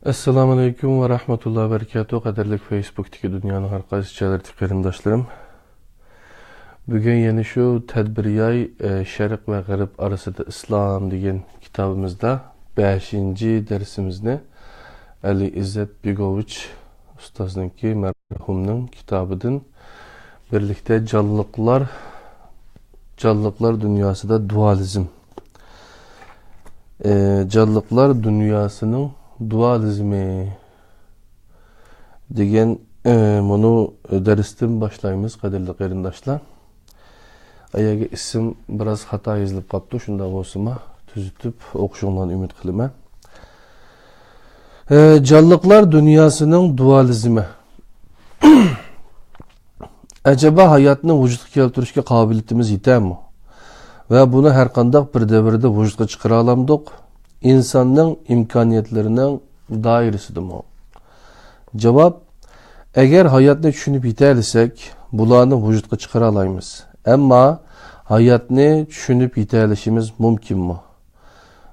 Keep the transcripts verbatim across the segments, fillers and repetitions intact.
ئەسسالامۇئەلەيكۇم ۋە رەھمەتۇللاھى ۋە بەرىكاتۇھ. قەدىرلىك فېيسبۇكتىكى دۇنيانىڭ ھەر قايسى جايلىرىدىكى قېرىنداشلىرىم. بۈگۈن يەنە شۇ تەدبىرىياي، ئە، شەرق ۋە غەرب ئارىسىدا ئىسلام دېگەن كىتابىمىزدا بەشىنچى دەرسىمىزنى ئەلى ئىززەت بېگوۋىچ ئۇستازنىڭكى، مەرھۇمنىڭ كىتابىدىن بىرلىكتە جانلىقلار، جانلىقلار دۇنياسىدا دۇئالىزم، ئە، جانلىقلار دۇنياسىنىڭ دۇئالىزمى دېگەن، ئە، مۇنۇ دەرستىن باشلايمىز، قەدىرلىك قېرىنداشلار. ئەگەر ئىسىم بىراز خاتا يېزىلىپ قاپتۇ، شۇنداق بولسىمۇ تۈزىتىپ ئوقۇشۇڭلارنى ئۈمىد قىلىمەن. ئە، جانلىقلار دۇنياسىنىڭ دۇئالىزمى. ئەجەبا، ھاياتنى ۋۇجۇدقا كەلتۈرۈشكە قابىلىيىتىمىز يېتەرمۇ؟ ۋە بۇنى ھەر قانداق بىر دەۋردە ۋۇجۇدقا چىقىرالامدۇق؟ ئىنساننىڭ ئىمكانىيەتلىرىنىڭ دائىرىسىدىمۇ؟ جاۋاب، ئەگەر ھاياتنى چۈشىنىپ يېتەلىسەك، بۇلارنى ۋۇجۇدقا چىقىرالايمىز. ئەمما ھاياتنى چۈشىنىپ يېتەلىشىمىز مۇمكىنمۇ؟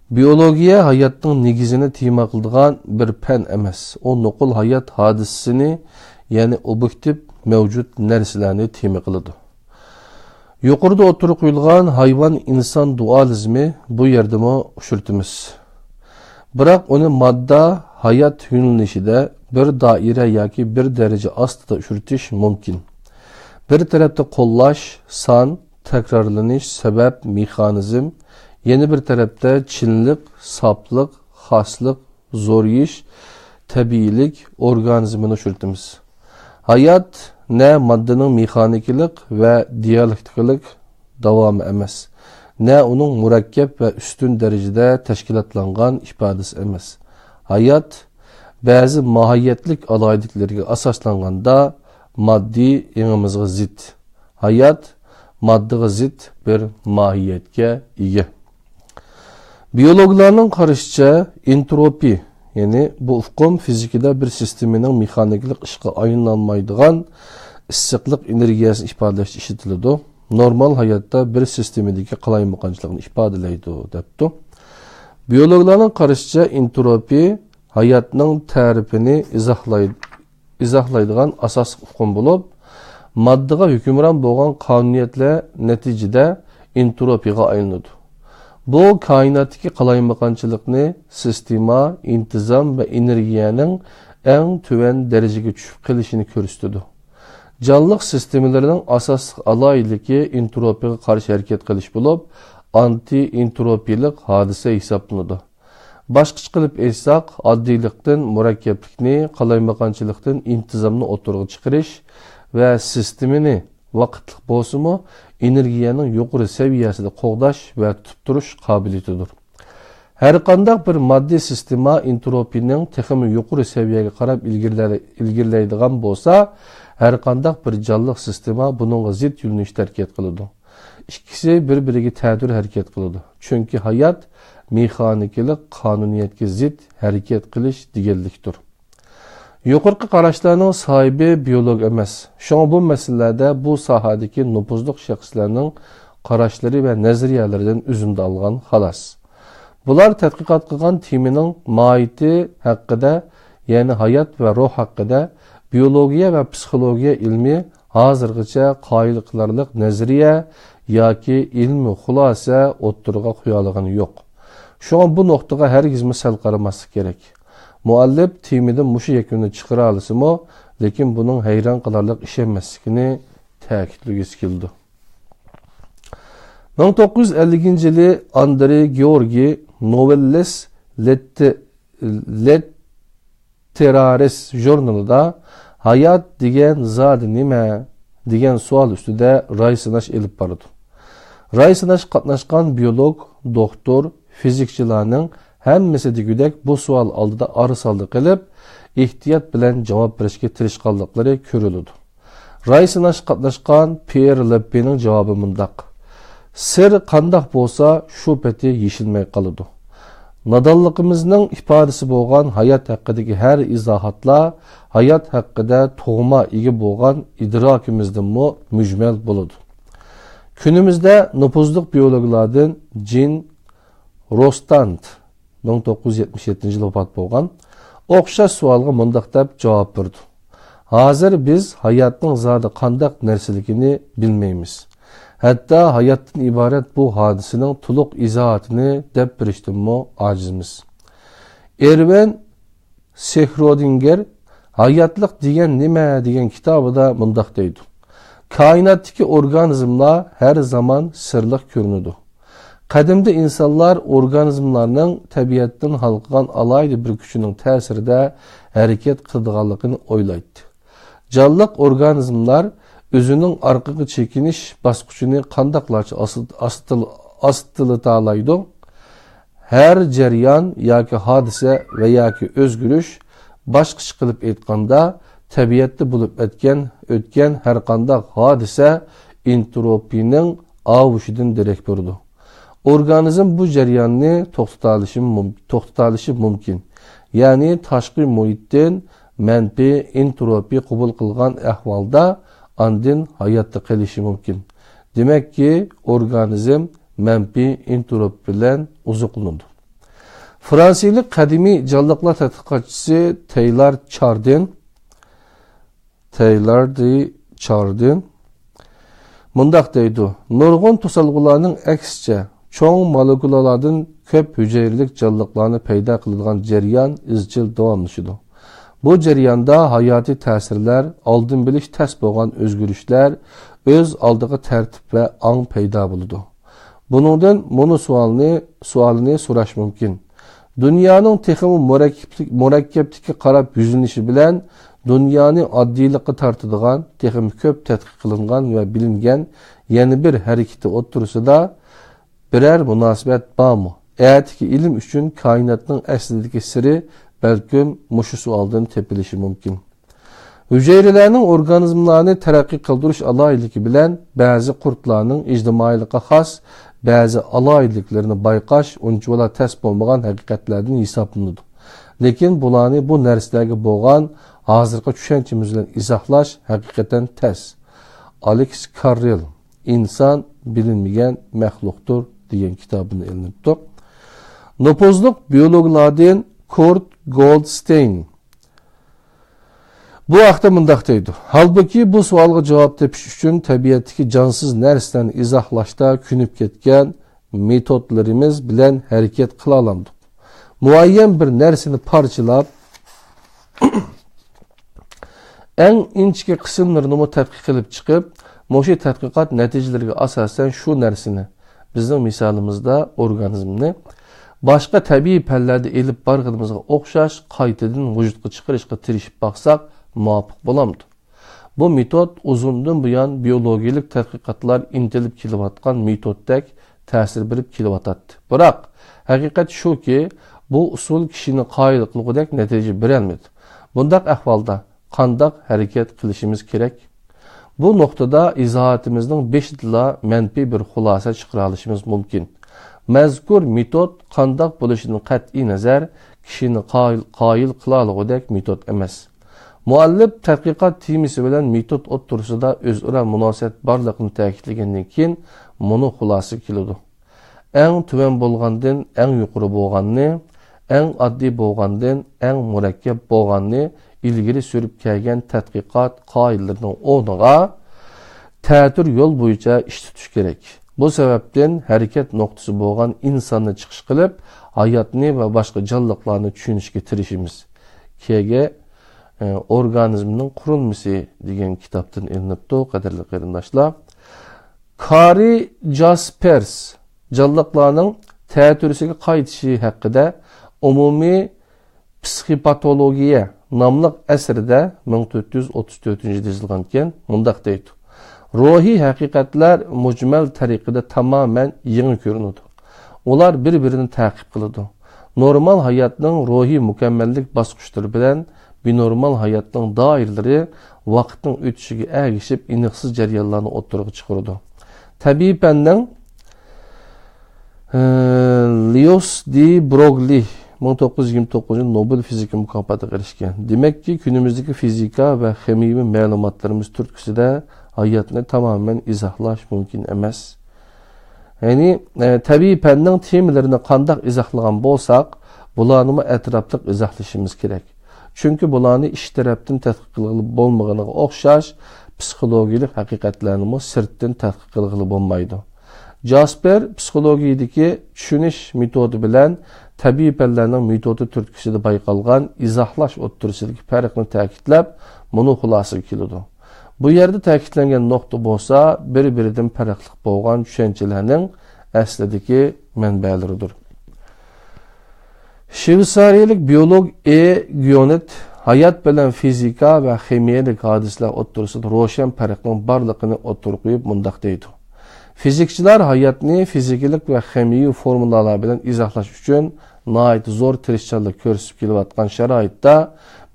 بىئولوگىيە ھاياتنىڭ نېگىزىنى تېما قىلىدىغان بىر پەن ئەمەس. ئۇ نوقۇل ھايات ھادىسىسىنى، يەنى ئوبيېكتىپ مەۋجۇت نەرسىلەرنى تېما قىلىدۇ. يۇقىرىدا ئوتتۇرىغا قويۇلغان ھايۋان ئىنسان دۇئالىزمى بۇ يەردىمۇ ئۇچرىتىمىز. بىراق ئۇنى ماددا، ھايات يۆنىلىشىدە بىر دائىرە ياكى بىر دەرىجە ئاستىدا ئۇچرىتىش مۇمكىن. بىر تەرەپتە قوللاش، سان، تەكرارلىنىش، سەۋەب، مېخانىزم، يەنە بىر تەرەپتە چىنلىق، ساپلىق، خاسلىق، زورىيىش، تەبىئىيلىك، ئورگانىزمنى ئۇچرىتىمىز. ھايات نە ماددىنىڭ مېخانىكىلىق ۋە دىيالېكتىكىلىق داۋامى ئەمەس، نە ئۇنىڭ مۇرەككەپ ۋە ئۈستۈن دەرىجىدە تەشكىلاتلانغان ئىپادىسى ئەمەس. ھايات بەزى ماھىيەتلىك ئالاھىدىلىكلىرىگە ئاساسلانغاندا ماددىي ئېڭىمىزغا زىت. ھايات ماددىغا زىت بىر ماھىيەتكە ئىگە. بىيولوگلارنىڭ قارىشىچە، ئېنتروپى، يەنى بۇ ئۇقۇم فىزىكىدا بىر سىستېمىنىڭ مېخانىكىلىق ئىشقا ئايلىنالمايدىغان ئىسسىقلىق ئېنېرگىيەسىنى ئىپادىلەشتە ئىشلىتىلىدۇ. نورمال ھاياتتا بىر سىستېمىدىكى قالايمىقانچىلىقنى ئىپادىلەيدۇ، دەپتۇ. بىيولوگلارنىڭ قارىشىچە، ئېنتروپى ھاياتنىڭ تەرىپىنى ئىزاھلاي-، ئىزاھلايدىغان ئاساسلىق ئۇقۇم بولۇپ، ماددىغا ھۆكۈمران بولغان قانۇنىيەتلەر نەتىجىدە ئېنتروپىغا ئايلىنىدۇ. بۇ كائىناتتىكى قالايمىقانچىلىقنى، سىستېما، ئىنتىزام ۋە ئېنېرگىيەنىڭ ئەڭ تۆۋەن دەرىجىگە چۈشۈپ قېلىشىنى كۆرسىتىدۇ. جانلىق سىستېمىلىرىنىڭ ئاساسلىق ئالاھىدىلىكى ئېنتروپىغا قارشى ھەرىكەت قىلىش بولۇپ، ئانتى ئېنتروپىلىق ھادىسە ھېسابلىنىدۇ. باشقىچە قىلىپ ئېيتساق، ئاددىيلىقتىن مۇرەككەپلىكنى، قالايمىقانچىلىقتىن ئىنتىزامنى ئوتتۇرىغا چىقىرىش ۋە سىستېمىنى ۋاقىتلىق بولسىمۇ، ئېنېرگىيەنىڭ يۇقىرى سەۋىيەسىدە قوغداش ۋە تۇتۇپ تۇرۇش قابىلىيىتىدۇر. ھەرقانداق بىر ماددىي سىستېما ئېنتروپىنىڭ تېخىمۇ يۇقىرى سەۋىيەگە قاراپ ئىلگىرىلە-، ئىلگىرىلەيدىغان بولسا، ھەرقانداق بىر جانلىق سىستېما بۇنىڭغا زىت يۆنىلىشتە ھەرىكەت قىلىدۇ. ئىككىسى بىر-بىرىگە تەتۈر ھەرىكەت قىلىدۇ. چۈنكى ھايات مېخانىكىلىق قانۇنىيەتكە زىت ھەرىكەت قىلىش دېگەنلىكتۇر. يۇقىرىقى قاراشلارنىڭ ساھىبى بىيولوگ ئەمەس. شۇڭا بۇ مەسىلىلەردە بۇ ساھەدىكى نوپۇزلۇق شەخسلەرنىڭ قاراشلىرى ۋە نەزەرىيەلىرىدىن ئۈزۈندە ئالغان، خالاس. بۇلار تەتقىقات قىلغان تېمىنىڭ ماھىيىتى ھەققىدە، يەنى ھايات ۋە روھ ھەققىدە بىيولوگىيە ۋە پسىخولوگىيە ئىلمى ھازىرغىچە قايىل قىلارلىق نەزەرىيە ياكى ئىلمىي خۇلاسە ئوتتۇرىغا قويالىغىنى يوق. شۇڭا بۇ نۇقتىغا ھەرگىزمۇ سەل قارىماسلىق كېرەك. مۇئەللىپ تېمىدىن مۇشۇ يەكۈننى چىقىرالىسىمۇ، لېكىن بۇنىڭ ھەيران قالارلىق ئىش ئەمەسلىكىنى تەكىتلىگۈسى كېلىدۇ. مىڭ توققۇز يۈز ئەللىكىنچى يىلى ئاندرې گېئورگىي نوۋېللېس لېتتېرارىس ژۇرنىلىدا «ھايات دېگەن زادى نېمە؟» دېگەن سوئال ئۈستىدە راي سىناش ئېلىپ بارىدۇ. راي سىناشقا قاتناشقان بىيولوگ، دوختۇر، فىزىكچىلارنىڭ ھەممىسى دېگۈدەك بۇ سوئال ئالدىدا ئارىسالدا قېلىپ، ئېھتىيات بىلەن جاۋاب بېرىشكە تىرىشقانلىقلىرى كۆرۈلىدۇ. راي سىناشقا قاتناشقان پيېر لېپپېنىڭ جاۋابى مۇنداق: «سىر قانداق بولسا، شۇ پېتى يېشىلمەي قالىدۇ. نادانلىقىمىزنىڭ ئىپادىسى بولغان ھايات ھەققىدىكى ھەر ئىزاھاتلار ھايات ھەققىدە تۇغما ئىگە بولغان ئىدراكىمىزدىنمۇ مۈجمەل بولىدۇ.» كۈنىمىزدە نوپۇزلۇق بىيولوگلاردىن جېن روستانت، مىڭ توققۇز يۈز يەتمىش يەتتىنچى يىلى ۋاپات بولغان، ئوخشاش سوئالغا مۇنداق دەپ جاۋاب بېرىدۇ: ھازىر بىز ھاياتنىڭ زادى قانداق نەرسىلىكىنى بىلمەيمىز. ھەتتا ھاياتتىن ئىبارەت بۇ ھادىسىنىڭ تولۇق ئىزاھاتىنى دەپ بېرىشتىنمۇ ئاجىزمىز. ئېرۋىن سېھرودىنگېر ھاياتلىق دېگەن نېمە دېگەن كىتابىدا مۇنداق دەيدۇ: كائىناتتىكى ئورگانىزملار ھەر زامان سىرلىق كۆرۈنىدۇ. قەدىمدە ئىنسانلار ئورگانىزملارنىڭ تەبىئەتتىن ھالقىغان ئالاھىدە بىر كۈچىنىڭ تەسىرىدە ھەرىكەت قىلىدىغانلىقىنى ئويلايتتى. جانلىق ئورگانىزملار ئۆزىنىڭ ئارقىغا چېكىنىش باسقۇچىنى قانداقلارچە ئاستىل-، ئاستىلىتالايدۇ؟ ھەر جەريان ياكى ھادىسە ۋە ياكى ئۆزگىرىش، باشقىچە قىلىپ ئېيتقاندا، تەبىئەتتە بولۇپ ئەتكەن، ئۆتكەن ھەرقانداق ھادىسە ئېنتروپىنىڭ ئاۋۇشىدىن دېرەك بېرىدۇ. ئورگانىزم بۇ جەرياننى توختىتالىشى مۇم-، توختىتالىشى مۇمكىن. يەنى تاشقى مۇھىتتىن مەنپىي ئېنتروپى قوبۇل قىلغان ئەھۋالدا ئاندىن ھاياتتا قېلىشى مۇمكىن. دېمەككى، ئورگانىزم مەنپىي ئېنتروپى بىلەن ئوزۇقلىنىدۇ. فرانسىيىلىك قەدىمىي جانلىقلار تەتقىقاتچىسى تەيلار چاردىن، تەيلار دى چاردىن مۇنداق دەيدۇ: نۇرغۇن توسالغۇلارنىڭ ئەكسىچە، چوڭ مولېكۇلالاردىن كۆپ ھۈجەيرىلىك جانلىقلارنى پەيدا قىلىدىغان جەريان ئىزچىل داۋاملىشىدۇ. بۇ جەرياندا ھاياتىي تەسىرلەر، ئالدىن بىلىش تەس بولغان ئۆزگىرىشلەر، ئۆز ئالدىغا تەرتىپ ۋە ئاڭ پەيدا بولىدۇ. بۇنىڭدىن مۇنۇ سوئالنى، سوئالىنى سوراش مۇمكىن: دۇنيانىڭ تېخىمۇ مۇرەككەپلىك-، مۇرەككەپلىككە قاراپ يۈزلىنىشى بىلەن، دۇنيانى ئاددىيلىققا تارتىدىغان، تېخىمۇ كۆپ تەتقىق قىلىنغان ۋە بىلىنگەن يەنە بىر ھەرىكىتى ئوتتۇرىسىدا بىرەر مۇناسىۋەت بارمۇ؟ ئەتىكى ئىلىم ئۈچۈن كائىناتنىڭ ئەسلىدىكى سىرى بەلكىم مۇشۇ سوئالدىن تېپىلىشى مۇمكىن. ھۈجەيرىلەرنىڭ ئورگانىزملارنى تەرەققىي قىلدۇرۇش ئالاھىدىلىكى بىلەن بەزى قۇرتلارنىڭ ئىجتىمائىيلىققا خاس بەزى ئالاھىدىلىكلىرىنى بايقاش ئۇنچىۋالا تەس بولمىغان ھەقىقەتلەردىن ھېسابلىنىدۇ. لېكىن بۇلارنى بۇ نەرسىلەرگە بولغان ھازىرقى چۈشەنچىمىز بىلەن ئىزاھلاش ھەقىقەتەن تەس. ئالېكس كاررېل «ئىنسان بىلىنمىگەن مەخلۇقتۇر» دېگەن كىتابىنى ئېلىنىپتۇ. نوپۇزلۇق بىيولوگلاردىن كۇرت گولدستېين بۇ ھەقتە مۇنداق دەيدۇ: ھالبۇكى، بۇ سوئالغا جاۋاب تېپىش ئۈچۈن تەبىئەتتىكى جانسىز نەرسىلەرنى ئىزاھلاشتا كۆنۈپ كەتكەن مېتودلىرىمىز بىلەن ھەرىكەت قىلالامدۇق؟ مۇئەييەن بىر نەرسىنى پارچىلاپ، ئەڭ ئىنچىكە قىسىملىرىنىمۇ تەتقىق قىلىپ چىقىپ، مۇشۇ تەتقىقات نەتىجىلىرىگە ئاساسەن شۇ نەرسىنى، بىزنىڭ مىسالىمىزدا ئورگانىزمنى، باشقا تەبىئىي پەنلەردە ئېلىپ بارغىنىمىزغا ئوخشاش قايتىدىن ۋۇجۇدقا چىقىرىشقا تىرىشىپ باقساق مۇۋاپىق بولامدۇ؟ بۇ مېتود ئۇزۇندىن بۇيان بىيولوگىيىلىك تەتقىقاتلار ئىنتىلىپ كېلىۋاتقان مېتودتەك تەسىر بېرىپ كېلىۋاتاتتى. بىراق، ھەقىقەت شۇكى، بۇ ئۇسۇل كىشىنى قايىل قىلغۇدەك نەتىجە بېرەلمىدى. بۇنداق ئەھۋالدا قانداق ھەرىكەت قىلىشىمىز كېرەك؟ بۇ نۇقتىدا ئىزاھاتىمىزنىڭ بېشىدىلا مەنپىي بىر خۇلاسە چىقىرالىشىمىز مۇمكىن. مەزكۇر مېتود قانداق بولۇشىدىن قەتئىينەزەر، كىشىنى قايىل، قايىل قىلالىغۇدەك مېتود ئەمەس. مۇئەللىپ تەتقىقات تېمىسى بىلەن مېتود ئوتتۇرىسىدا ئۆزئارا مۇناسىۋەت بارلىقىنى تەكىتلىگەندىن كېيىن، مۇنۇ خۇلاسىگە كېلىدۇ: ئەڭ تۆۋەن بولغاندىن ئەڭ يۇقىرى بولغاننى، ئەڭ ئاددىي بولغاندىن ئەڭ مۇرەككەپ بولغاننى ئىلگىرى سۈرۈپ كەلگەن تەتقىقات قائىدىلىرىنىڭ ئورنىغا تەتۈر يول بويىچە ئىش تۇتۇش كېرەك. بۇ سەۋەبتىن ھەرىكەت نۇقتىسى بولغان ئىنساننى چىقىش قىلىپ، ھاياتنى ۋە باشقا جانلىقلارنى چۈشىنىشكە تىرىشىمىز. كېگە، ئە، ئورگانىزمنىڭ قۇرۇلمىسى دېگەن كىتابتىن ئېلىنىپتۇ، قەدىرلىك قېرىنداشلار. كارى جاسپېرس جانلىقلارنىڭ تەتۈرىسىگە قايتىشى ھەققىدە ئومۇمىي پسىخىپاتولوگىيە ناملىق ئەسىرىدە، مىڭ تۆت يۈز ئوتتۇز تۆتىنچى يىلدا يېزىلغانىكەن، مۇنداق دەيدۇ: روھىي ھەقىقەتلەر مۈجمەل تەرىقىدە تامامەن يېڭى كۆرۈنىدۇ. ئۇلار بىر-بىرىنى تەقىب قىلىدۇ. نورمال ھاياتنىڭ روھىي مۇكەممەللىك باسقۇچلىرى بىلەن بىنورمال ھاياتنىڭ دائىرىلىرى ۋاقىتنىڭ ئۆتۈشىگە ئەگىشىپ ئېنىقسىز جەريانلارنى ئوتتۇرىغا چىقىرىدۇ. تەبىئىي پەننىڭ، ئى، ليوس دى بروگلى مىڭ توققۇز يۈز يىگىرمە توققۇزىنچى يىل نوبېل فىزىكا مۇكاپاتىغا ئېرىشكەن. دېمەككى، كۈنىمىزدىكى فىزىكا ۋە خىمىيەۋى مەلۇماتلىرىمىز تۈرتكىسىدە ھاياتنى تامامەن ئىزاھلاش مۇمكىن ئەمەس. يەنى، ئە، تەبىئىي پەننىڭ تېمىلىرىنى قانداق ئىزاھلىغان بولساق، بۇلارنىمۇ ئەتراپلىق ئىزاھلىشىمىز كېرەك. چۈنكى بۇلارنى ئىچ تەرەپتىن تەتقىق قىلغىلى بولمىغىنىغا ئوخشاش، پسىخولوگىيىلىك ھەقىقەتلەرنىمۇ سىرتتىن تەتقىق قىلغىلى بولمايدۇ. جاسپېر پسىخولوگىيىدىكى چۈشىنىش مېتودى بىلەن تەبىئىي پەنلەرنىڭ مېتودى تۈرتكىسىدە بايقالغان ئىزاھلاش ئوتتۇرىسىدىكى پەرقنى تەكىتلەپ، مۇنۇ خۇلاسىگە كېلىدۇ. بۇ يەردە تەكىتلەنگەن نۇقتا بولسا، بىر-بىرىدىن پەرقلىق بولغان چۈشەنچىلەرنىڭ ئەسلىدىكى مەنبەلىرىدۇر. شۋېتسارىيەلىك بىيولوگ ئې گيونېت ھايات بىلەن فىزىكا ۋە خىمىيەلىك ھادىسىلەر ئوتتۇرىسىدا روشەن پەرقنىڭ بارلىقىنى ئوتتۇرىغا قويۇپ مۇنداق دەيدۇ: فىزىكچىلار ھاياتنى فىزىكىلىق ۋە خىمىيەۋى فورمۇلالار بىلەن ئىزاھلاش ئۈچۈن ناھايىتى زور تىرىشچانلىق كۆرسىتىپ كېلىۋاتقان شارائىتتا،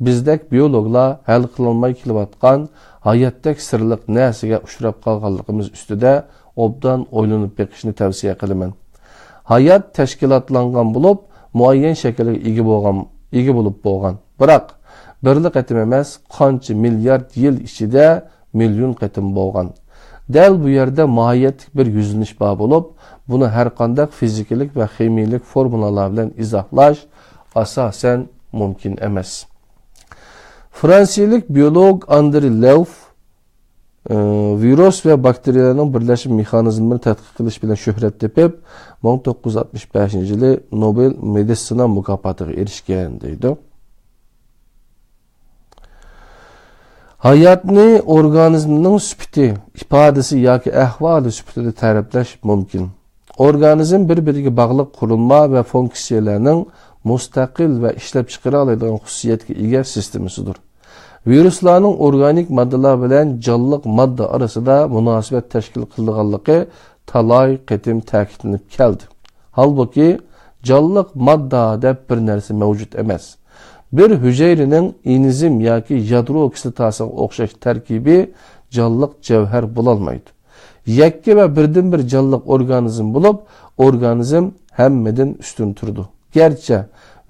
بىزدەك بىيولوگلار ھەل قىلالماي كېلىۋاتقان ھاياتتەك سىرلىق نەرسىگە ئۇچراپ قالغانلىقىمىز ئۈستىدە ئوبدان ئويلىنىپ بېقىشنى تەۋسىيە قىلىمەن. ھايات تەشكىلاتلانغان بولۇپ، مۇئەييەن شەكىلگە ئىگە بولغان، ئىگە بولۇپ بولغان. بىراق، بىرلا قېتىم ئەمەس، قانچە مىليارد يىل ئىچىدە مىليون قېتىم بولغان. دەل بۇ يەردە ماھىيەتلىك بىر يۈزلىنىش بار بولۇپ، بۇنى ھەرقانداق فىزىكىلىك ۋە خىمىيەلىك فورمۇلالار بىلەن ئىزاھلاش ئاساسەن مۇمكىن ئەمەس. فرانسىيەلىك بىيولوگ ئاندرې لېۋ، ئى، ۋىرۇس ۋە باكتېرىيەلەرنىڭ بىرلەشمە مېخانىزملىرىنى تەتقىق قىلىش بىلەن شۆھرەت تېپىپ، مىڭ توققۇز يۈز ئاتمىش بەشىنچى يىلى نوبېل مېدىتسىنا مۇكاپاتىغا ئېرىشكەن، دەيدۇ. ھاياتنى ئورگانىزمنىڭ سۈپىتى، ئىپادىسى ياكى ئەھۋالى سۈپىتىدە تەرىپلەش مۇمكىن. ئورگانىزم بىر-بىرىگە باغلىق قۇرۇلما ۋە فۇنكسىيەلەرنىڭ مۇستەقىل ۋە ئىشلەپچىقىرالايدىغان خۇسۇسىيەتكە ئىگە سىستېمىسىدۇر. ۋىرۇسلارنىڭ ئورگانىك ماددىلار بىلەن جانلىق ماددا ئارىسىدا مۇناسىۋەت تەشكىل قىلىدىغانلىقى تالاي قېتىم تەكىتلىنىپ كەلدى. ھالبۇكى، جانلىق ماددا دەپ بىر نەرسە مەۋجۇت ئەمەس. بىر ھۈجەيرىنىڭ ئېنزىم ياكى يادرو كىسلاتاسىغا ئوخشاش تەركىبى جانلىق جەۋھەر بولالمايدۇ. يەككە ۋە بىردىنبىر جانلىق ئورگانىزم بولۇپ، ئورگانىزم ھەممىدىن ئۈستۈن تۇرىدۇ. گەرچە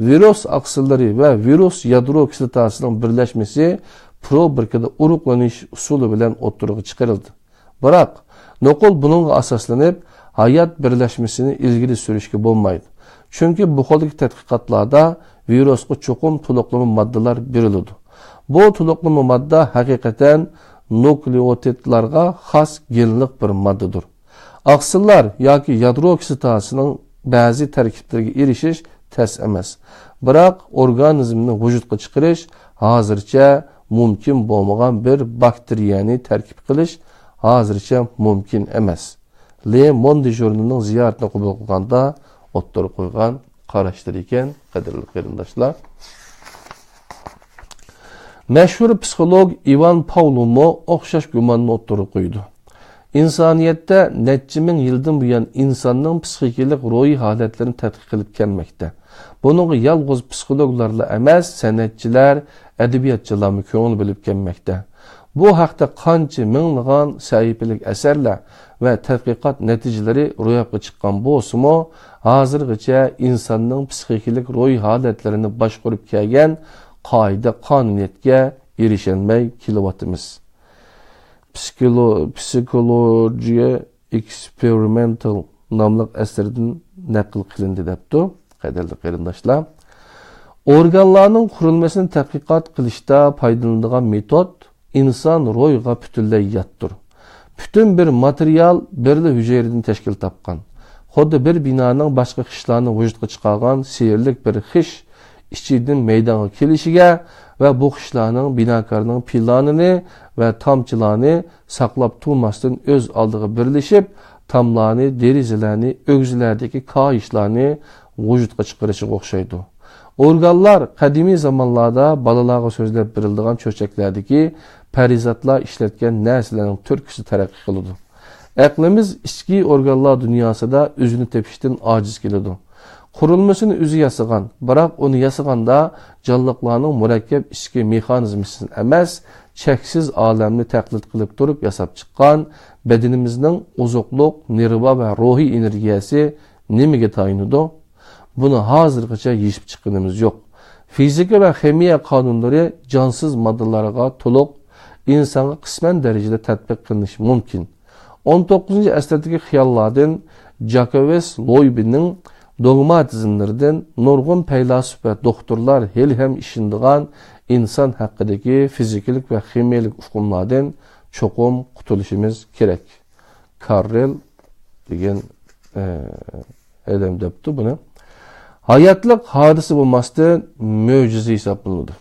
ۋىرۇس ئاقسىللىرى ۋە ۋىرۇس يادرو كىسلاتاسىنىڭ بىرلەشمىسى پروبىركىدا ئۇرۇقلىنىش ئۇسۇلى بىلەن ئوتتۇرىغا چىقىرىلدى. بىراق، نوقۇل بۇنىڭغا ئاساسلىنىپ، ھايات بىرلەشمىسىنى ئىلگىرى سۈرۈشكە بولمايدۇ. چۈنكى بۇ خىلدىكى تەتقىقاتلاردا ۋىرۇسقا چوقۇم تولۇقلىما ماددىلار بېرىلىدۇ. بۇ تولۇقلىما ماددا ھەقىقەتەن نۇكلېئوتىدلارغا خاس گېنلىق بىر ماددىدۇر. ئاقسىللار ياكى يادرو كىسلاتاسىنىڭ بەزى تەركىبلىرىگە ئېرىشىش تەس ئەمەس. بىراق، ئورگانىزمنى ۋۇجۇدقا چىقىرىش ھازىرچە مۇمكىن بولمىغان بىر باكتېرىيەنى تەركىب قىلىش ھازىرچە مۇمكىن ئەمەس. لې موندې ژۇرنىلىنىڭ زىيارىتىنى قوبۇل قىلغاندا ئوتتۇرىغا قويغان قاراشلىرى ئىكەن، قەدىرلىك قېرىنداشلار. مەشھۇر پسىخولوگ ئىۋان پاۋلوممۇ ئوخشاش گۇماننى ئوتتۇرىغا قويىدۇ. ئىنسانىيەتتە نەچچە مىڭ يىلدىن بۇيان ئىنساننىڭ پسىخىكىلىق روھىي ھالەتلىرىنى تەتقىق قىلىپ كەلمەكتە. بۇنىڭغا يالغۇز پسىخولوگلارلا ئەمەس، سەنئەتچىلەر، ئەدەبىياتچىلارمۇ كۆڭۈل بۆلۈپ كەلمەكتە. بۇ ھەقتە قانچە مىڭلىغان سەھىپىلىك ئەسەرلەر ۋە تەتقىقات نەتىجىلىرى روياپقا چىققان بولسىمۇ، ھازىرغىچە ئىنساننىڭ پسىخىكىلىق روھىي ھالەتلىرىنى باشقۇرۇپ كەلگەن قائىدە قانۇنىيەتكە ئېرىشەلمەي كېلىۋاتىمىز. پسىكولو-، پسىكولوژىيە ئېكسپېرىمېنتال ناملىق ئەسىرىدىن نەقىل قىلىندى، دەپتۇ. قەدىرلىك قېرىنداشلار، ئورگانلارنىڭ قۇرۇلمىسىنى تەتقىقات قىلىشتا پايدىلىنىدىغان مېتود ئىنسان روھىغا پۈتۈنلەي ياتتۇر. پۈتۈن بىر ماتېرىيال بىرلا ھۈجەيرىدىن تەشكىل تاپقان. خۇددى بىر بىنانىڭ باشقا خىشلارنى ۋۇجۇدقا چىقارغان سېھىرلىك بىر خىش ئىچىدىن مەيدانغا كېلىشىگە ۋە بۇ خىشلارنىڭ بىناكارنىڭ پىلانىنى ۋە تامچىلارنى ساقلاپ تۇرماستىن ئۆز ئالدىغا بىرلىشىپ، تاملارنى، دېرىزىلەرنى، ئۆگزىلەردىكى كاھىشلارنى ۋۇجۇدقا چىقىرىشىغا ئوخشايدۇ. ئورگانلار قەدىمىي زامانلاردا بالىلارغا سۆزلەپ بېرىلىدىغان چۆچەكلەردىكى پەرىزاتلار ئىشلەتكەن نەرسىلەرنىڭ تۈرتكىسىدە تەرەققىي قىلىدۇ. ئەقلىمىز ئىچكى ئورگانلار دۇنياسىدا ئۆزىنى تېپىشتىن ئاجىز كېلىدۇ. قۇرۇلمىسىنى ئۆزى ياسىغان، بىراق ئۇنى ياسىغاندا جانلىقلارنىڭ مۇرەككەپ ئىچكى مېخانىزمىسىدىن ئەمەس، چەكسىز ئالەمنى تەقلىد قىلىپ تۇرۇپ ياساپ چىققان بەدىنىمىزنىڭ ئوزۇقلۇق، نېرۋا ۋە روھىي ئېنېرگىيەسى نېمىگە تايىنىدۇ؟ بۇنى ھازىرغىچە يېشىپ چىققىنىمىز يوق. فىزىكا ۋە خىمىيە قانۇنلىرى جانسىز ماددىلارغا تولۇق، ئىنسانغا قىسمەن دەرىجىدە تەتبىق قىلىنىشى مۇمكىن. ئون توققۇزىنچى ئەسىردىكى خىياللاردىن جاكوۋېس لويبنىڭ دوگماتىزملىرىدىن، نۇرغۇن پەيلاسوپ ۋە دوختۇرلار ھېلىھەم ئىشىنىدىغان ئىنسان ھەققىدىكى فىزىكىلىق ۋە خىمىيىلىك ئۇقۇملاردىن چوقۇم قۇتۇلۇشىمىز كېرەك. كاررېل دېگەن، ئە، ئادەم دەپتۇ بۇنى. ھاياتلىق ھادىسە بولماستىن، مۆجىزە ھېسابلىنىدۇ.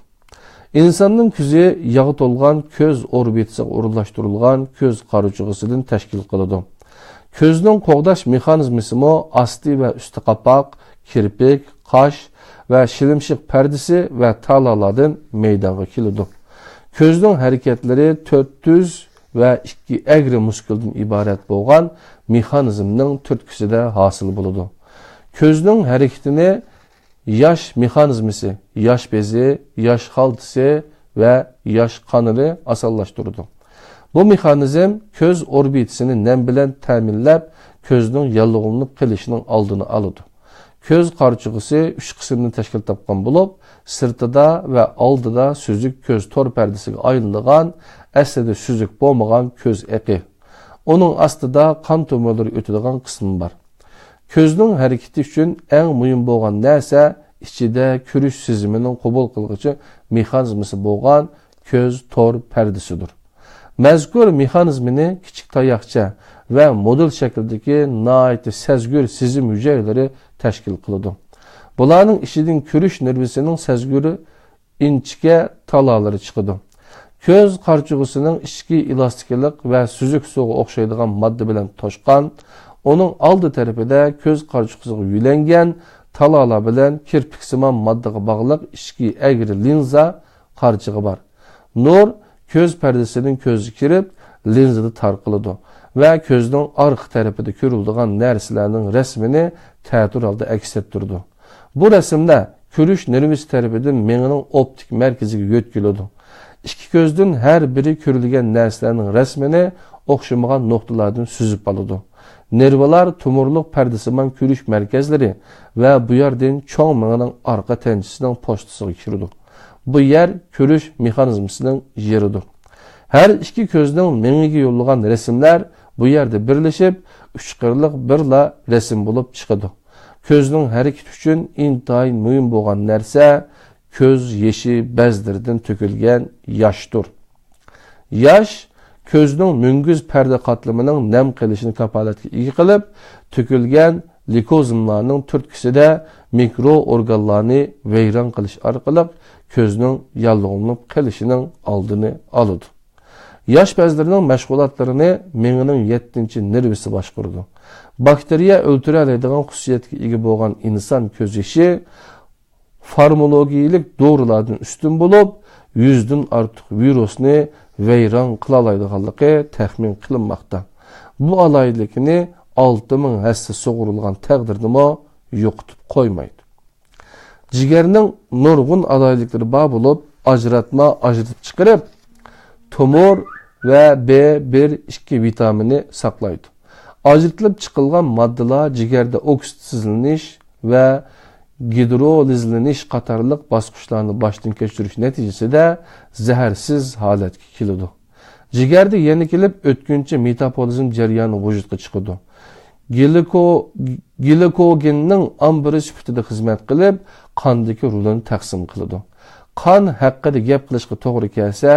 ئىنساننىڭ كۆزى ياغ تولغان كۆز ئوربىتىسىغا ئورۇنلاشتۇرۇلغان كۆز قارىچۇقىسىدىن تەشكىل قىلىدۇ. كۆزنىڭ قوغداش مېخانىزمىسىمۇ ئاستى ۋە ئۈستى قاپاق، كىرپىك، قاش ۋە شىلىمشىق پەردىسى ۋە تالالاردىن مەيدانغا كېلىدۇ. كۆزنىڭ ھەرىكەتلىرى تۆت تۈز ۋە ئىككى ئەگرى مۇسكۇلدىن ئىبارەت بولغان مېخانىزمنىڭ تۈرتكىسىدە ھاسىل بولىدۇ. كۆزنىڭ ھەرىكىتىنى ياش مېخانىزمىسى، ياش بېزى، ياش خالتىسى ۋە ياش قانىلى ئاسانلاشتۇرىدۇ. بۇ مېخانىزم كۆز ئوربىتىسىنى نەم بىلەن تەمىنلەپ، كۆزنىڭ ياللۇغلىنىپ قېلىشىنىڭ ئالدىنى ئالىدۇ. كۆز قارىچۇقىسى ئۈچ قىسىمدىن تەشكىل تاپقان بولۇپ، سىرتىدا ۋە ئالدىدا سۈزۈك كۆز تور پەردىسىگە ئايلىنىدىغان، ئەسلىدە سۈزۈك بولمىغان كۆز ئېقى. ئۇنىڭ ئاستىدا قان تومۇرلىرى ئۆتىدىغان قىسمى بار. كۆزنىڭ ھەرىكىتى ئۈچۈن ئەڭ مۇھىم بولغان نەرسە ئىچىدە كۆرۈش سېزىمىنىڭ قوبۇل قىلغۇچى مېخانىزمىسى بولغان كۆز تور پەردىسىدۇر. مەزكۇر مېخانىزمىنى كىچىك تاياقچە ۋە مودېل شەكلىدىكى ناھايىتى سەزگۈر سېزىم ھۈجەيرىلىرى تەشكىل قىلىدۇ. بۇلارنىڭ ئىچىدىن كۆرۈش نېرۋىسىنىڭ سەزگۈر ئىنچىكە تالالىرى چىقىدۇ. كۆز قارىچۇقىسىنىڭ ئىچكى ئېلاستىكلىق ۋە سۈزۈك سۇغا ئوخشايدىغان ماددا بىلەن توشقان، ئۇنىڭ ئالدى تەرىپىدە كۆز قارىچۇقىسىغا يۆلەنگەن تالالار بىلەن كىرپىكسىمان ماددىغا باغلىق ئىچكى ئەگرى لىنزا قارىچۇقى بار. نۇر كۆز پەردىسىدىن كۆزگە كىرىپ، لىنزىدا تارقىلىدۇ ۋە كۆزنىڭ ئارقا تەرىپىدە كۆرۈلىدىغان نەرسىلەرنىڭ رەسىمىنى تەتۈر ھالدا ئەكس ئەتتۈرىدۇ. بۇ رەسىملەر كۆرۈش نېرۋىسى تەرىپىدىن مېڭىنىڭ ئوپتىك مەركىزىگە يۆتكىلىدۇ. ئىككى كۆزدىن ھەر بىرى كۆرۈلگەن نەرسىلەرنىڭ رەسىمىنى ئوخشىمىغان نۇقتىلاردىن سۈزۈپ ئالىدۇ. نېرۋىلار تومۇرلۇق پەردىسىمان كۆرۈش مەركەزلىرى ۋە بۇ يەردىن چوڭ مېڭىنىڭ ئارقا تەنچىسىنىڭ پوستىسىغا كىرىدۇ. بۇ يەر كۆرۈش مېخانىزمىسىنىڭ يېرىدۇر. ھەر ئىككى كۆزنىڭ مېڭىگە يوللىغان رەسىملەر بۇ يەردە بىرلىشىپ، ئۈچ قىرلىق بىرلا رەسىم بولۇپ چىقىدۇ. كۆزنىڭ ھەرىكىتى ئۈچۈن ئىنتايىن مۇھىم بولغان نەرسە كۆز يېشى بەزلىرىدىن تۆكۈلگەن ياشتۇر. ياش كۆزنىڭ مۈڭگۈز پەردە قاتلىمىنىڭ نەم قېلىشىنى كاپالەتكە ئىگە قىلىپ، تۆكۈلگەن لېيكوزملارنىڭ تۈرتكىسىدە مىكرو ئورگانلارنى ۋەيران قىلىش ئارقىلىق كۆزنىڭ ياللۇغلىنىپ قېلىشىنىڭ ئالدىنى ئالىدۇ. ياش بەزلىرىنىڭ مەشغۇلاتلىرىنى مېڭىنىڭ يەتتىنچى نېرۋىسى باشقۇرىدۇ. باكتېرىيە ئۆلتۈرەلەيدىغان خۇسۇسىيەتكە ئىگە بولغان ئىنسان كۆز يېشى فارمولوگىيىلىك دورىلاردىن ئۈستۈن بولۇپ، يۈزدىن ئارتۇق ۋىرۇسنى ۋەيران قىلالايدىغانلىقى تەخمىن قىلىنماقتا. بۇ ئالاھىدىلىكىنى ئالتە مىڭ ھەسسە سۇغۇرۇلغان تەقدىردىمۇ يوقىتىپ قويمايدۇ. جىگەرنىڭ نۇرغۇن ئالاھىدىلىكلىرى بار بولۇپ، ئاجراتما ئاجرىتىپ چىقىرىپ، تومۇر ۋە بې بىر ئىككى ۋىتامىنى ساقلايدۇ. ئاجرىتىلىپ چىقىلغان ماددىلار جىگەردە ئوكسىدلىنىش ۋە گىدرولىزلىنىش قاتارلىق باسقۇچلارنى باشتىن كەچۈرۈش نەتىجىسىدە زەھەرسىز ھالەتكە كېلىدۇ. جىگەردە يەنە كېلىپ ئۆتكۈنچى مېتابولىزم جەريانى ۋۇجۇدقا چىقىدۇ. گلىكو-، گلىكوگېننىڭ ئامبىرى سۈپىتىدە خىزمەت قىلىپ، قاندىكى رولىنى تەقسىم قىلىدۇ. قان ھەققىدە گەپ قىلىشقا توغرا كەلسە،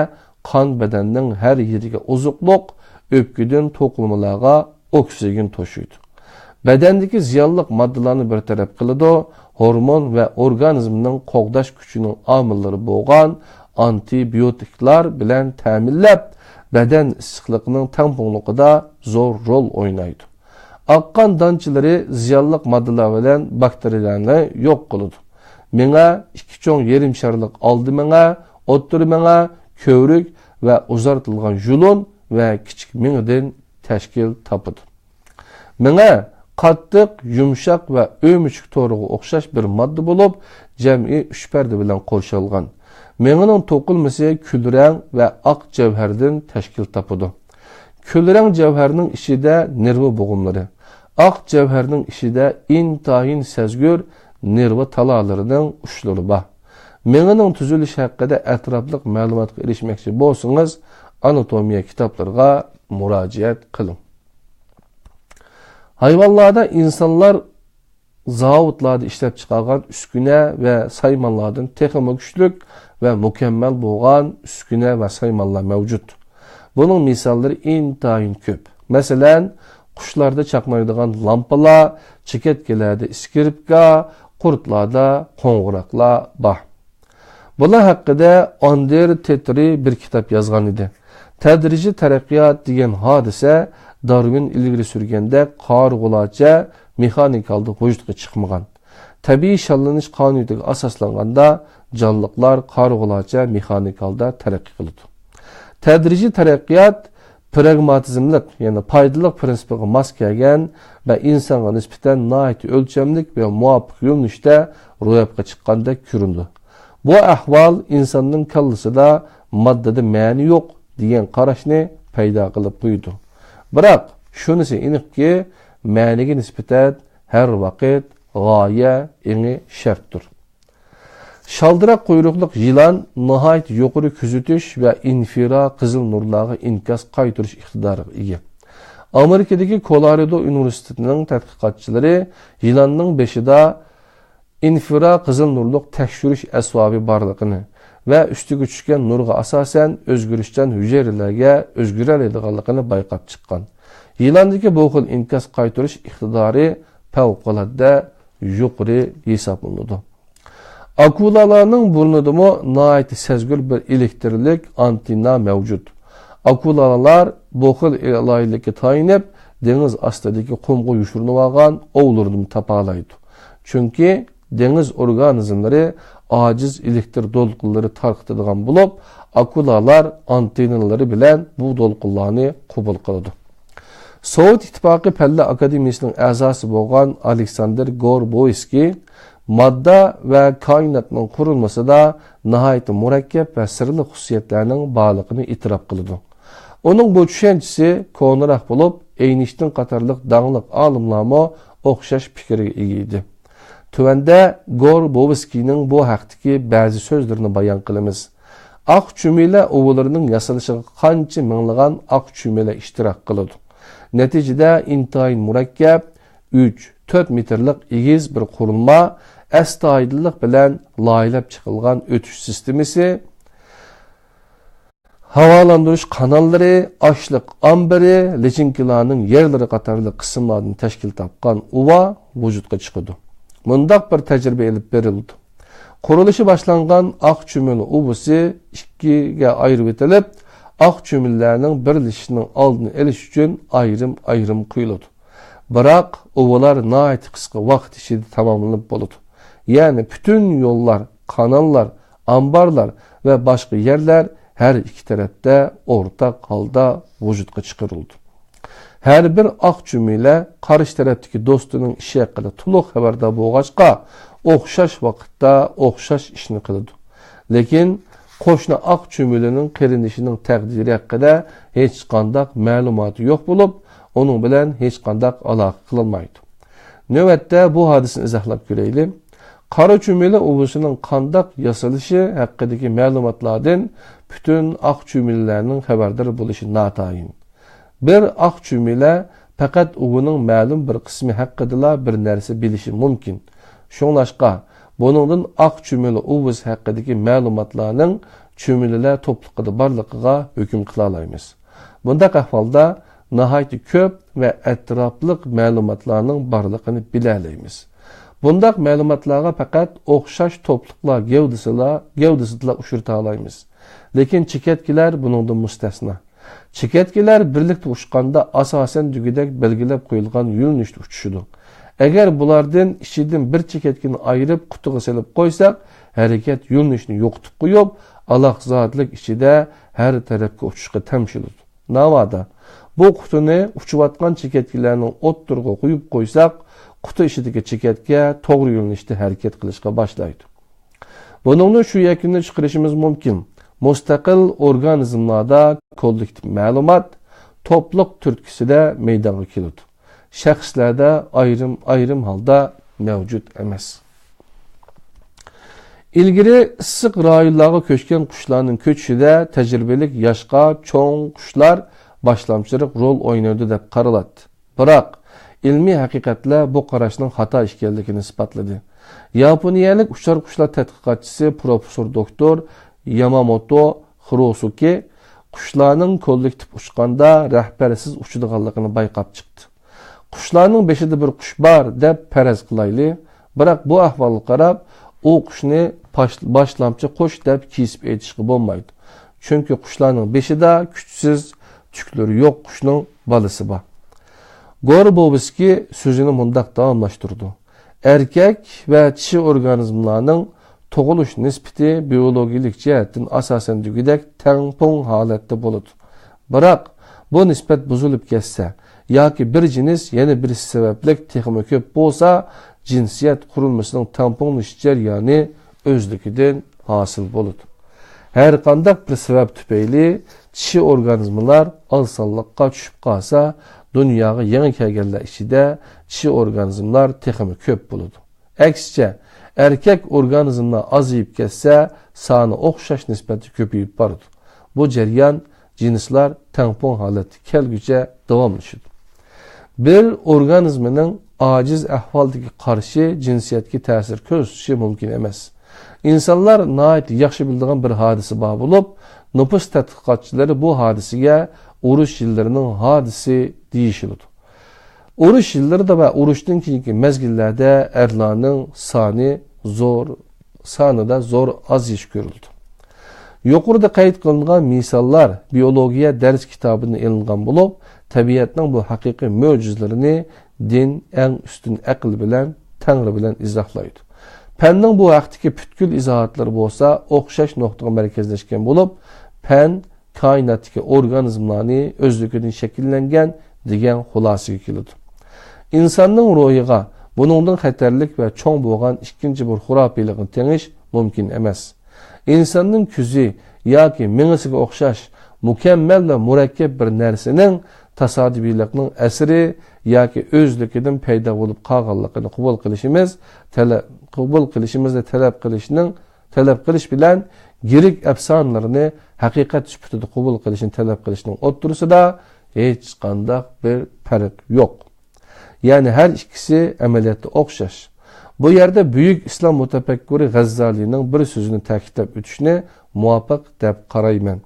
قان بەدەننىڭ ھەر يېرىگە ئوزۇقلۇق، ئۆپكىدىن توقۇلمىلارغا ئوكسىگېن توشۇيدۇ. بەدەندىكى زىيانلىق ماددىلارنى بىر تەرەپ قىلىدۇ، ھورمون ۋە ئورگانىزمنىڭ قوغداش كۈچىنىڭ ئامىللىرى بولغان ئانتىبىيوتىكلار بىلەن تەمىنلەپ، بەدەن ئىسسىقلىقىنىڭ تەڭپۇڭلۇقىدا زور رول ئوينايدۇ. ئاق قان دانچىلىرى زىيانلىق ماددىلار بىلەن باكتېرىيەلەرنى يوق قىلىدۇ. مېڭە، ئىككى چوڭ يېرىم شارلىق ئالدى مېڭە، ئوتتۇرا مېڭە، كۆۋرۈك ۋە ئۇزارتىلغان ژۇلۇن ۋە كىچىك مېڭىدىن تەشكىل تاپىدۇ. مېڭە قاتتىق، يۇمشاق ۋە ئۆمۈچۈك تورىغا ئوخشاش بىر ماددا بولۇپ، جەمئىي ئۈچ پەردە بىلەن قورشالغان. مېڭىنىڭ توقۇلمىسى كۈلرەڭ ۋە ئاق جەۋھەردىن تەشكىل تاپىدۇ. كۈلرەڭ جەۋھەرنىڭ ئىچىدە نېرۋا بوغۇملىرى، ئاق جەۋھەرنىڭ ئىچىدە ئىنتايىن سەزگۈر نېرۋا تالالىرىنىڭ ئۇچلىرى بار. مېڭىنىڭ تۈزۈلۈشى ھەققىدە ئەتراپلىق مەلۇماتقا ئېرىشمەكچى بولسىڭىز، ئاناتومىيە كىتابلىرىغا مۇراجىئەت قىلىڭ. ھايۋانلاردا ئىنسانلار زاۋۇتلاردا ئىشلەپچىقارغان ئۈسكۈنە ۋە سايمانلاردىن تېخىمۇ كۈچلۈك ۋە مۇكەممەل بولغان ئۈسكۈنە ۋە سايمانلار مەۋجۇت. بۇنىڭ مىساللىرى ئىنتايىن كۆپ. مەسىلەن، قۇشلاردا چاقنايدىغان لامپىلار، چېكەتكىلەردە ئىسكىرىپكا، قۇرتلاردا قوڭغۇراقلار بار. بۇلار ھەققىدە ئاندېر تېترى بىر كىتاب يازغان ئىدى. تەدرىجىي تەرەققىيات دېگەن ھادىسە دارۋىن ئىلگىرى سۈرگەندەك قارىغۇلارچە مېخانىكالدا ۋۇجۇدقا چىقمىغان. تەبىئىي شاللىنىش قانۇنىيىتىگە ئاساسلانغاندا، جانلىقلار قارىغۇلارچە مېخانىكالدا تەرەققىي قىلىدۇ. تەدرىجىي تەرەققىيات پراگماتىزملىق، يەنى پايدىلىق پىرىنسىپىغا ماس كەلگەن ۋە ئىنسانغا نىسبەتەن ناھايىتى ئۆلچەملىك ۋە مۇۋاپىق يۆنىلىشتە روياپقا چىققاندەك كۆرۈنىدۇ. بۇ ئەھۋال ئىنساننىڭ كاللىسىدا ماددىدا مەنە يوق دېگەن قاراشنى پەيدا قىلىپ قويىدۇ. بىراق، شۇنىسى ئېنىقكى، مەنىگە نىسبەتەن ھەر ۋاقىت غايە ئېڭى شەرتتۇر. شالدىراق قۇيرۇقلۇق يىلان ناھايىتى يۇقىرى كۆزىتىش ۋە ئىنفرا قىزىل نۇرلارغا ئىنكاس قايتۇرۇش ئىقتىدارىغا ئىگە. ئامېرىكىدىكى كولورادو ئۇنىۋېرسىتېتىنىڭ تەتقىقاتچىلىرى يىلاننىڭ بېشىدا ئىنفرا قىزىل نۇرلۇق تەكشۈرۈش ئەسۋابى بارلىقىنى ۋە ئۈستىگە چۈشكەن نۇرغا ئاساسەن ئۆزگىرىشچان ھۈجەيرىلەرگە ئۆزگىرەلەيدىغانلىقىنى بايقاپ چىققان. يىلاندىكى بۇ خىل ئىنكاس قايتۇرۇش ئىقتىدارى پەۋقۇلئاددە يۇقىرى ھېسابلىنىدۇ. ئاكۇلالارنىڭ بۇرنىدىمۇ ناھايىتى سەزگۈر بىر ئېلېكترلىك ئانتېننا مەۋجۇت. ئاكۇلالار بۇ خىل ئالاھىدىلىككە تايىنىپ، دېڭىز ئاستىدىكى قۇمغا يوشۇرۇنۇۋالغان ئوۋلىرىنىمۇ تاپالايدۇ. چۈنكى دېڭىز ئورگانىزملىرى ئاجىز ئېلېكتر دولقۇنلىرى تارقىتىدىغان بولۇپ، ئاكۇلالار ئانتېننىلىرى بىلەن بۇ دولقۇنلارنى قوبۇل قىلىدۇ. سوۋېت ئىتتىپاقى پەنلەر ئاكادېمىيىسىنىڭ ئەزاسى بولغان ئالېكساندىر گوربوۋسكىي ماددا ۋە كائىناتنىڭ قۇرۇلمىسىدا ناھايىتى مۇرەككەپ ۋە سىرلىق خۇسۇسىيەتلەرنىڭ بارلىقىنى ئېتىراپ قىلىدۇ. ئۇنىڭ بۇ چۈشەنچىسى كونىراق بولۇپ، ئېينىشتىن قاتارلىق داڭلىق ئالىملارمۇ ئوخشاش پىكىرگە ئىگە ئىدى. تۆۋەندە گوربوۋسكىينىڭ بۇ ھەقتىكى بەزى سۆزلىرىنى بايان قىلىمىز. ئاق چۈمۈلە ئۇۋىلىرىنىڭ ياسىلىشىغا قانچە مىڭلىغان ئاق چۈمۈلە ئىشتىراك قىلىدۇ. نەتىجىدە ئىنتايىن مۇرەككەپ، ئۈچ، تۆت مېتىرلىق ئېگىز بىر قۇرۇلما، ئەستايىدىللىق بىلەن لايىھەلەپ چىقىلغان ئۆتۈش سىستېمىسى، ھاۋالاندۇرۇش قاناللىرى، ئاشلىق ئامبىرى، لىچىنكىلارنىڭ يەرلىرى قاتارلىق قىسىملاردىن تەشكىل تاپقان ئۇۋا ۋۇجۇدقا چىقىدۇ. مۇنداق بىر تەجرىبە ئېلىپ بېرىلىدۇ. قۇرۇلۇشى باشلانغان ئاق چۈمۈلە ئۇۋىسى ئىككىگە ئايرىۋېتىلىپ، ئاق چۈمۈلىلەرنىڭ بىرلىشىشىنىڭ ئالدىنى ئېلىش ئۈچۈن ئايرىم-ئايرىم قۇيۇلىدۇ. بىراق ئۇۋىلار ناھايىتى قىسقا ۋاقىت ئىچىدە تاماملىنىپ بولىدۇ. يەنى پۈتۈن يوللار، قاناللار، ئامبارلار ۋە باشقا يەرلەر ھەر ئىككى تەرەپتە ئورتاق ھالدا ۋۇجۇدقا چىقىرىلىدۇ. ھەر بىر ئاق چۈمۈلە قارشى تەرەپتىكى دوستىنىڭ ئىشى ھەققىدە تولۇق خەۋەردار بولغاچقا، ئوخشاش ۋاقىتتا ئوخشاش ئىشنى قىلىدۇ. لېكىن قوشنا ئاق چۈمۈلىنىڭ قېرىندىشىنىڭ تەقدىرى ھەققىدە ھېچقانداق مەلۇماتى يوق بولۇپ، ئۇنىڭ بىلەن ھېچقانداق ئالاقە قىلالمايدۇ. نۆۋەتتە بۇ ھادىسىنى ئىزاھلاپ كۆرەيلى. قارا چۈمۈلە ئۇۋىسىنىڭ قانداق ياسىلىشى ھەققىدىكى مەلۇماتلاردىن پۈتۈن ئاق چۈمۈلىلەرنىڭ خەۋەردار بولۇشى ناتايىن. بىر ئاق چۈمۈلە پەقەت ئۇۋىنىڭ مەلۇم بىر قىسمى ھەققىدىلا بىر نەرسە بىلىشى مۇمكىن. شۇڭلاشقا، بۇنىڭدىن ئاق چۈمۈلە ئۇۋىسى ھەققىدىكى مەلۇماتلارنىڭ چۈمۈلىلەر توپلۇقىدا بارلىقىغا ھۆكۈم قىلالايمىز. بۇنداق ئەھۋالدا ناھايىتى كۆپ ۋە ئەتراپلىق مەلۇماتلارنىڭ بارلىقىنى بىلەلەيمىز. بۇنداق مەلۇماتلارغا پەقەت ئوخشاش توپلۇقلار گەۋدىسىلا، گەۋدىسىدىلا ئۇچرىتالايمىز. لېكىن چېكەتكىلەر بۇنىڭدىن مۇستەسنا. چېكەتكىلەر بىرلىكتە ئۇچقاندا ئاساسەن دېگۈدەك بەلگىلەپ قويۇلغان يۆنىلىشتە ئۇچۇشىدۇ. ئەگەر بۇلاردىن ئىچىدىن بىر چېكەتكىنى ئايرىپ قۇتىغا سېلىپ قويساق، ھەرىكەت يۆنىلىشىنى يوقىتىپ قويۇپ، ئالاقزادىلىك ئىچىدە ھەر تەرەپكە ئۇچۇشقا تەمشىلىدۇ. ناۋادا بۇ قۇتىنى ئۇچۇۋاتقان چېكەتكىلەرنىڭ ئوتتۇرىغا قويۇپ قويساق، قۇتى ئىچىدىكى چېكەتكە توغرا يۆنىلىشتە ھەرىكەت قىلىشقا باشلايدۇ. بۇنىڭدىن شۇ يەكۈننى چىقىرىشىمىز مۇمكىن: مۇستەقىل ئورگانىزملاردا كوللېكتىپ مەلۇمات توپلۇق تۈرتكىسىدە مەيدانغا كېلىدۇ. شەخسلەردە ئايرىم-ئايرىم ھالدا مەۋجۇت ئەمەس. ئىلگىرى ئىسسىق رايونلارغا كۆچكەن قۇشلارنىڭ كۆچۈشىدە تەجرىبىلىك ياشقا چوڭ قۇشلار باشلامچىلىق رول ئوينايدۇ دەپ قارىلاتتى. بىراق، ئىلمىي ھەقىقەتلەر بۇ قاراشنىڭ خاتا ئىكەنلىكىنى ئىسپاتلىدى. ياپونىيەلىك ئۇچار قۇشلار تەتقىقاتچىسى پروفېسسور دوكتور ياماموتو خىروسۇكى قۇشلارنىڭ كوللېكتىپ ئۇچقاندا رەھبەرسىز ئۇچىدىغانلىقىنى بايقاپ چىقتى. قۇشلارنىڭ بېشىدا بىر قۇش بار دەپ پەرەز قىلايلى، بىراق بۇ ئەھۋالغا قاراپ، ئۇ قۇشنى باش-، باشلامچى قۇش دەپ كېسىپ ئېيتىشقا بولمايدۇ. چۈنكى قۇشلارنىڭ بېشىدا كۈچسىز، تۈكلىرى يوق قۇشنىڭ بالىسى بار. گوربوۋسكىي سۆزىنى مۇنداق داۋاملاشتۇرىدۇ: ئەركەك ۋە چىشى ئورگانىزملارنىڭ تۇغۇلۇش نىسبىتى بىيولوگىيىلىك جەھەتتىن ئاساسەن دېگۈدەك تەڭپۇڭ ھالەتتە بولىدۇ. بىراق، بۇ نىسبەت بۇزۇلۇپ كەتسە ياكى بىر جىنس يەنە بىرسى سەۋەبلىك تېخىمۇ كۆپ بولسا، جىنسىيەت قۇرۇلمىسىنىڭ تەڭپۇڭلىشىش جەريانى ئۆزلۈكىدىن ھاسىل بولىدۇ. ھەرقانداق بىر سەۋەب تۈپەيلى چىشى ئورگانىزملار ئاز سانلىققا چۈشۈپ قالسا، دۇنياغا يېڭى كەلگەنلەر ئىچىدە چىشى ئورگانىزملار تېخىمۇ كۆپ بولىدۇ. ئەكسىچە، ئەركەك ئورگانىزملار ئازىيىپ كەتسە، سانى ئوخشاش نىسبەتتە كۆپىيىپ بارىدۇ. بۇ جەريان جىنسلار تەڭپۇڭ ھالەتكە كەلگۈچە داۋاملىشىدۇ. بىر ئورگانىزمنىڭ ئاجىز ئەھۋالدىكى قارىشى جىنسىيەتكە تەسىر كۆرسىتىشى مۇمكىن ئەمەس. ئىنسانلار ناھايىتى ياخشى بىلىدىغان بىر ھادىسە بار بولۇپ، نوپۇس تەتقىقاتچىلىرى بۇ ھادىسىگە ئۇرۇش يىللىرىنىڭ ھادىسى دېيىشىدۇ. ئۇرۇش يىللىرىدا ۋە ئۇرۇشتىن كېيىنكى مەزگىللەردە ئەرلەرنىڭ سانى زور، سانىدا زور ئازىيىش كۆرۈلىدۇ. يۇقىرىدا قەيت قىلىنغان مىساللار بىيولوگىيە دەرس كىتابىدىن ئېلىنغان بولۇپ، تەبىئەتنىڭ بۇ ھەقىقىي مۆجىزىلىرىنى دىن ئەڭ ئۈستۈن ئەقىل بىلەن، تەڭرى بىلەن ئىزاھلايدۇ. پەننىڭ بۇ ھەقتىكى پۈتكۈل ئىزاھاتلىرى بولسا ئوخشاش نۇقتىغا مەركەزلەشكەن بولۇپ، پەن كائىناتتىكى ئورگانىزملارنى ئۆزلۈكىدىن شەكىللەنگەن دېگەن خۇلاسىگە كېلىدۇ. ئىنساننىڭ روھىغا بۇنىڭدىن خەتەرلىك ۋە چوڭ بولغان ئىككىنچى بىر خۇراپىيلىقنى تېڭىش مۇمكىن ئەمەس. ئىنساننىڭ كۆزى ياكى مېڭىسىگە ئوخشاش مۇكەممەل ۋە مۇرەككەپ بىر نەرسىنىڭ تاسادىپىيلىقنىڭ ئەسىرى ياكى ئۆزلۈكىدىن پەيدا بولۇپ قالغانلىقىنى قوبۇل قىلىشىمىز، تەلە-، قوبۇل قىلىشىمىزنى تەلەپ قىلىشنىڭ، تەلەپ قىلىش بىلەن گىرىك ئەپسانىلىرىنى ھەقىقەت سۈپىتىدە قوبۇل قىلىشنى تەلەپ قىلىشنىڭ ئوتتۇرىسىدا ھېچقانداق بىر پەرق يوق. يەنى ھەر ئىككىسى ئەمەلىيەتتە ئوخشاش. بۇ يەردە بۈيۈك ئىسلام مۇتەپەككۇرى غەززالىنىڭ بىر سۆزىنى تەكىتلەپ ئۆتۈشنى مۇۋاپىق دەپ قارايمەن.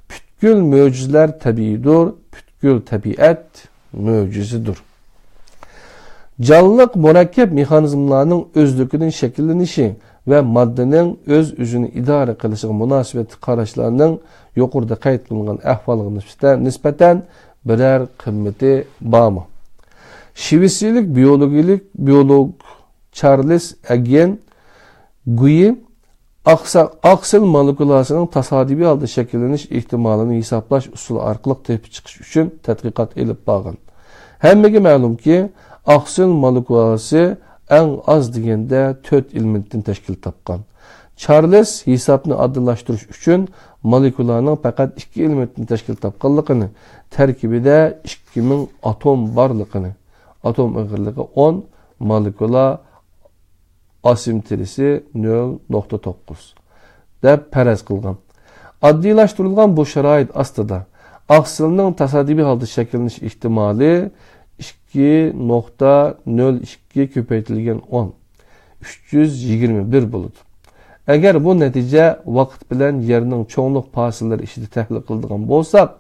پۈتكۈل مۆجىزىلەر تەبىئىيدۇر، پۈتكۈل تەبىئەت مۆجىزىدۇر. جانلىق مۇرەككەپ مېخانىزملارنىڭ ئۆزلۈكىدىن شەكىللىنىشى ۋە ماددىنىڭ ئۆز-ئۆزىنى ئىدارە قىلىشىغا مۇناسىۋەتلىك قاراشلارنىڭ يۇقىرىدا قەيت قىلىنغان ئەھۋالغا نىسبەتەن، نىسبەتەن بىرەر قىممىتى بارمۇ؟ شىۋېتسىيىلىك بىيولوگىيىلىك بىيولوگ چارلىس ئەگگېن گۇيى ئاقسا-، ئاقسىل مولېكۇلاسىنىڭ تاسادىپىي ھالدا شەكىللىنىش ئېھتىمالىنى ھېسابلاش ئۇسۇلى ئارقىلىق تېپىپ چىقىش ئۈچۈن تەتقىقات ئېلىپ بارغان. ھەممىگە مەلۇمكى، ئاقسىل مولېكۇلاسى ئەڭ ئاز دېگەندە تۆت ئېلېمېنتتىن تەشكىل تاپقان. چارلىس ھېسابنى ئاددىيلاشتۇرۇش ئۈچۈن مولېكۇلانىڭ پەقەت ئىككى ئېلېمېنتتىن تەشكىل تاپقانلىقىنى، تەركىبىدە ئىككى مىڭ ئاتوم بارلىقىنى، ئاتوم ئېغىرلىقى ئون، مولېكۇلا ئاسىمتىرىسى نۆل نۇقتا توققۇز دەپ پەرەز قىلغان. ئاددىيلاشتۇرۇلغان بۇ شارائىت ئاستىدا ئاقسىلنىڭ تاسادىپىي ھالدا شەكىللىنىش ئېھتىمالى ئىككى نۇقتا نۆل ئىككى كۆپەيتىلگەن ئون، ئۈچ يۈز يىگىرمە بىر بولىدۇ. ئەگەر بۇ نەتىجە ۋاقىت بىلەن يەرنىڭ چوڭلۇق پاسىللىرى ئىچىدە تەھلىل قىلىدىغان بولساق،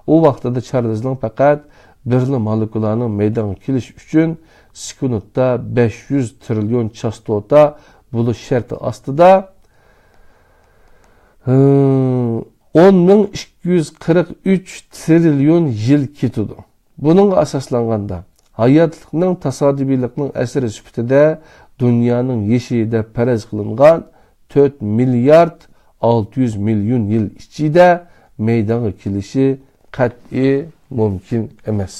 ئۇ ۋاقتىدا چارلىزنىڭ پەقەت بىرلا مولېكۇلانىڭ مەيدانغا كېلىشى ئۈچۈن سېكۇنتتا بەش يۈز تىرىليون چاستوتا بولۇش شەرتى ئاستىدا، ھىم، ئون مىڭ ئىككى يۈز قىرىق ئۈچ تىرىليون يىل كېتىدۇ. بۇنىڭغا ئاساسلانغاندا، ھاياتلىقنىڭ تاسادىپىيلىقنىڭ ئەسىرى سۈپىتىدە دۇنيانىڭ يېشى دەپ پەرەز قىلىنغان تۆت مىليارد ئالتە يۈز مىليون يىل ئىچىدە مەيدانغا كېلىشى قەتئىي مۇمكىن ئەمەس.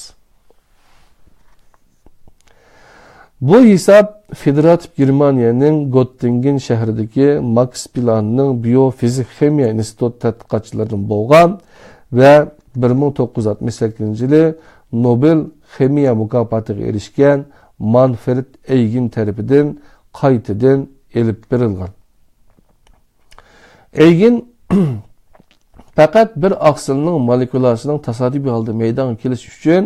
بۇ ھېساب فېدېراتىپ گېرمانىيەنىڭ گوتتىنگېن شەھىرىدىكى ماكس پلانكنىڭ بىيوفىزىك خىمىيە ئىنستىتۇت تەتقىقاتچىلىرىدىن بولغان ۋە بىر مىڭ توققۇز يۈز ئاتمىش سەككىزىنچى يىلى نوبېل خىمىيە مۇكاپاتىغا ئېرىشكەن مانفرېد ئېيگېن تەرىپىدىن قايتىدىن ئېلىپ بېرىلغان. ئېيگېن پەقەت بىر ئاقسىلنىڭ مولېكۇلاسىنىڭ تاسادىپىي ھالدا مەيدانغا كېلىشى ئۈچۈن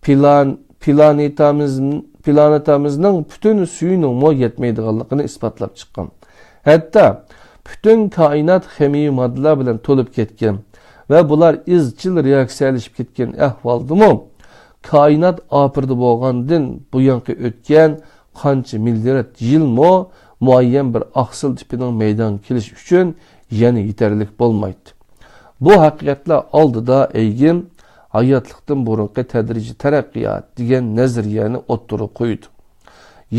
پلان-، پلانېتامىز-، پلانېتامىزنىڭ پۈتۈن سۈيىنىڭمۇ يەتمەيدىغانلىقىنى ئىسپاتلاپ چىققان. ھەتتا پۈتۈن كائىنات خىمىيەۋى ماددىلار بىلەن تولۇپ كەتكەن ۋە بۇلار ئىزچىل رېئاكسىيەلىشىپ كەتكەن ئەھۋالدىمۇ، كائىنات ئاپىرىدە بولغاندىن بۇيانقى ئۆتكەن قانچە مىليارد يىلمۇ مۇئەييەن بىر ئاقسىل تىپىنىڭ مەيدانغا كېلىشى ئۈچۈن يەنە يېتەرلىك بولمايتتى. بۇ ھەقىقەتلەر ئالدىدا ئەيگىن ھاياتلىقتىن بۇرۇنقى تەدرىجىي تەرەققىيات دېگەن نەزەرىيەنى ئوتتۇرىغا قويىدۇ.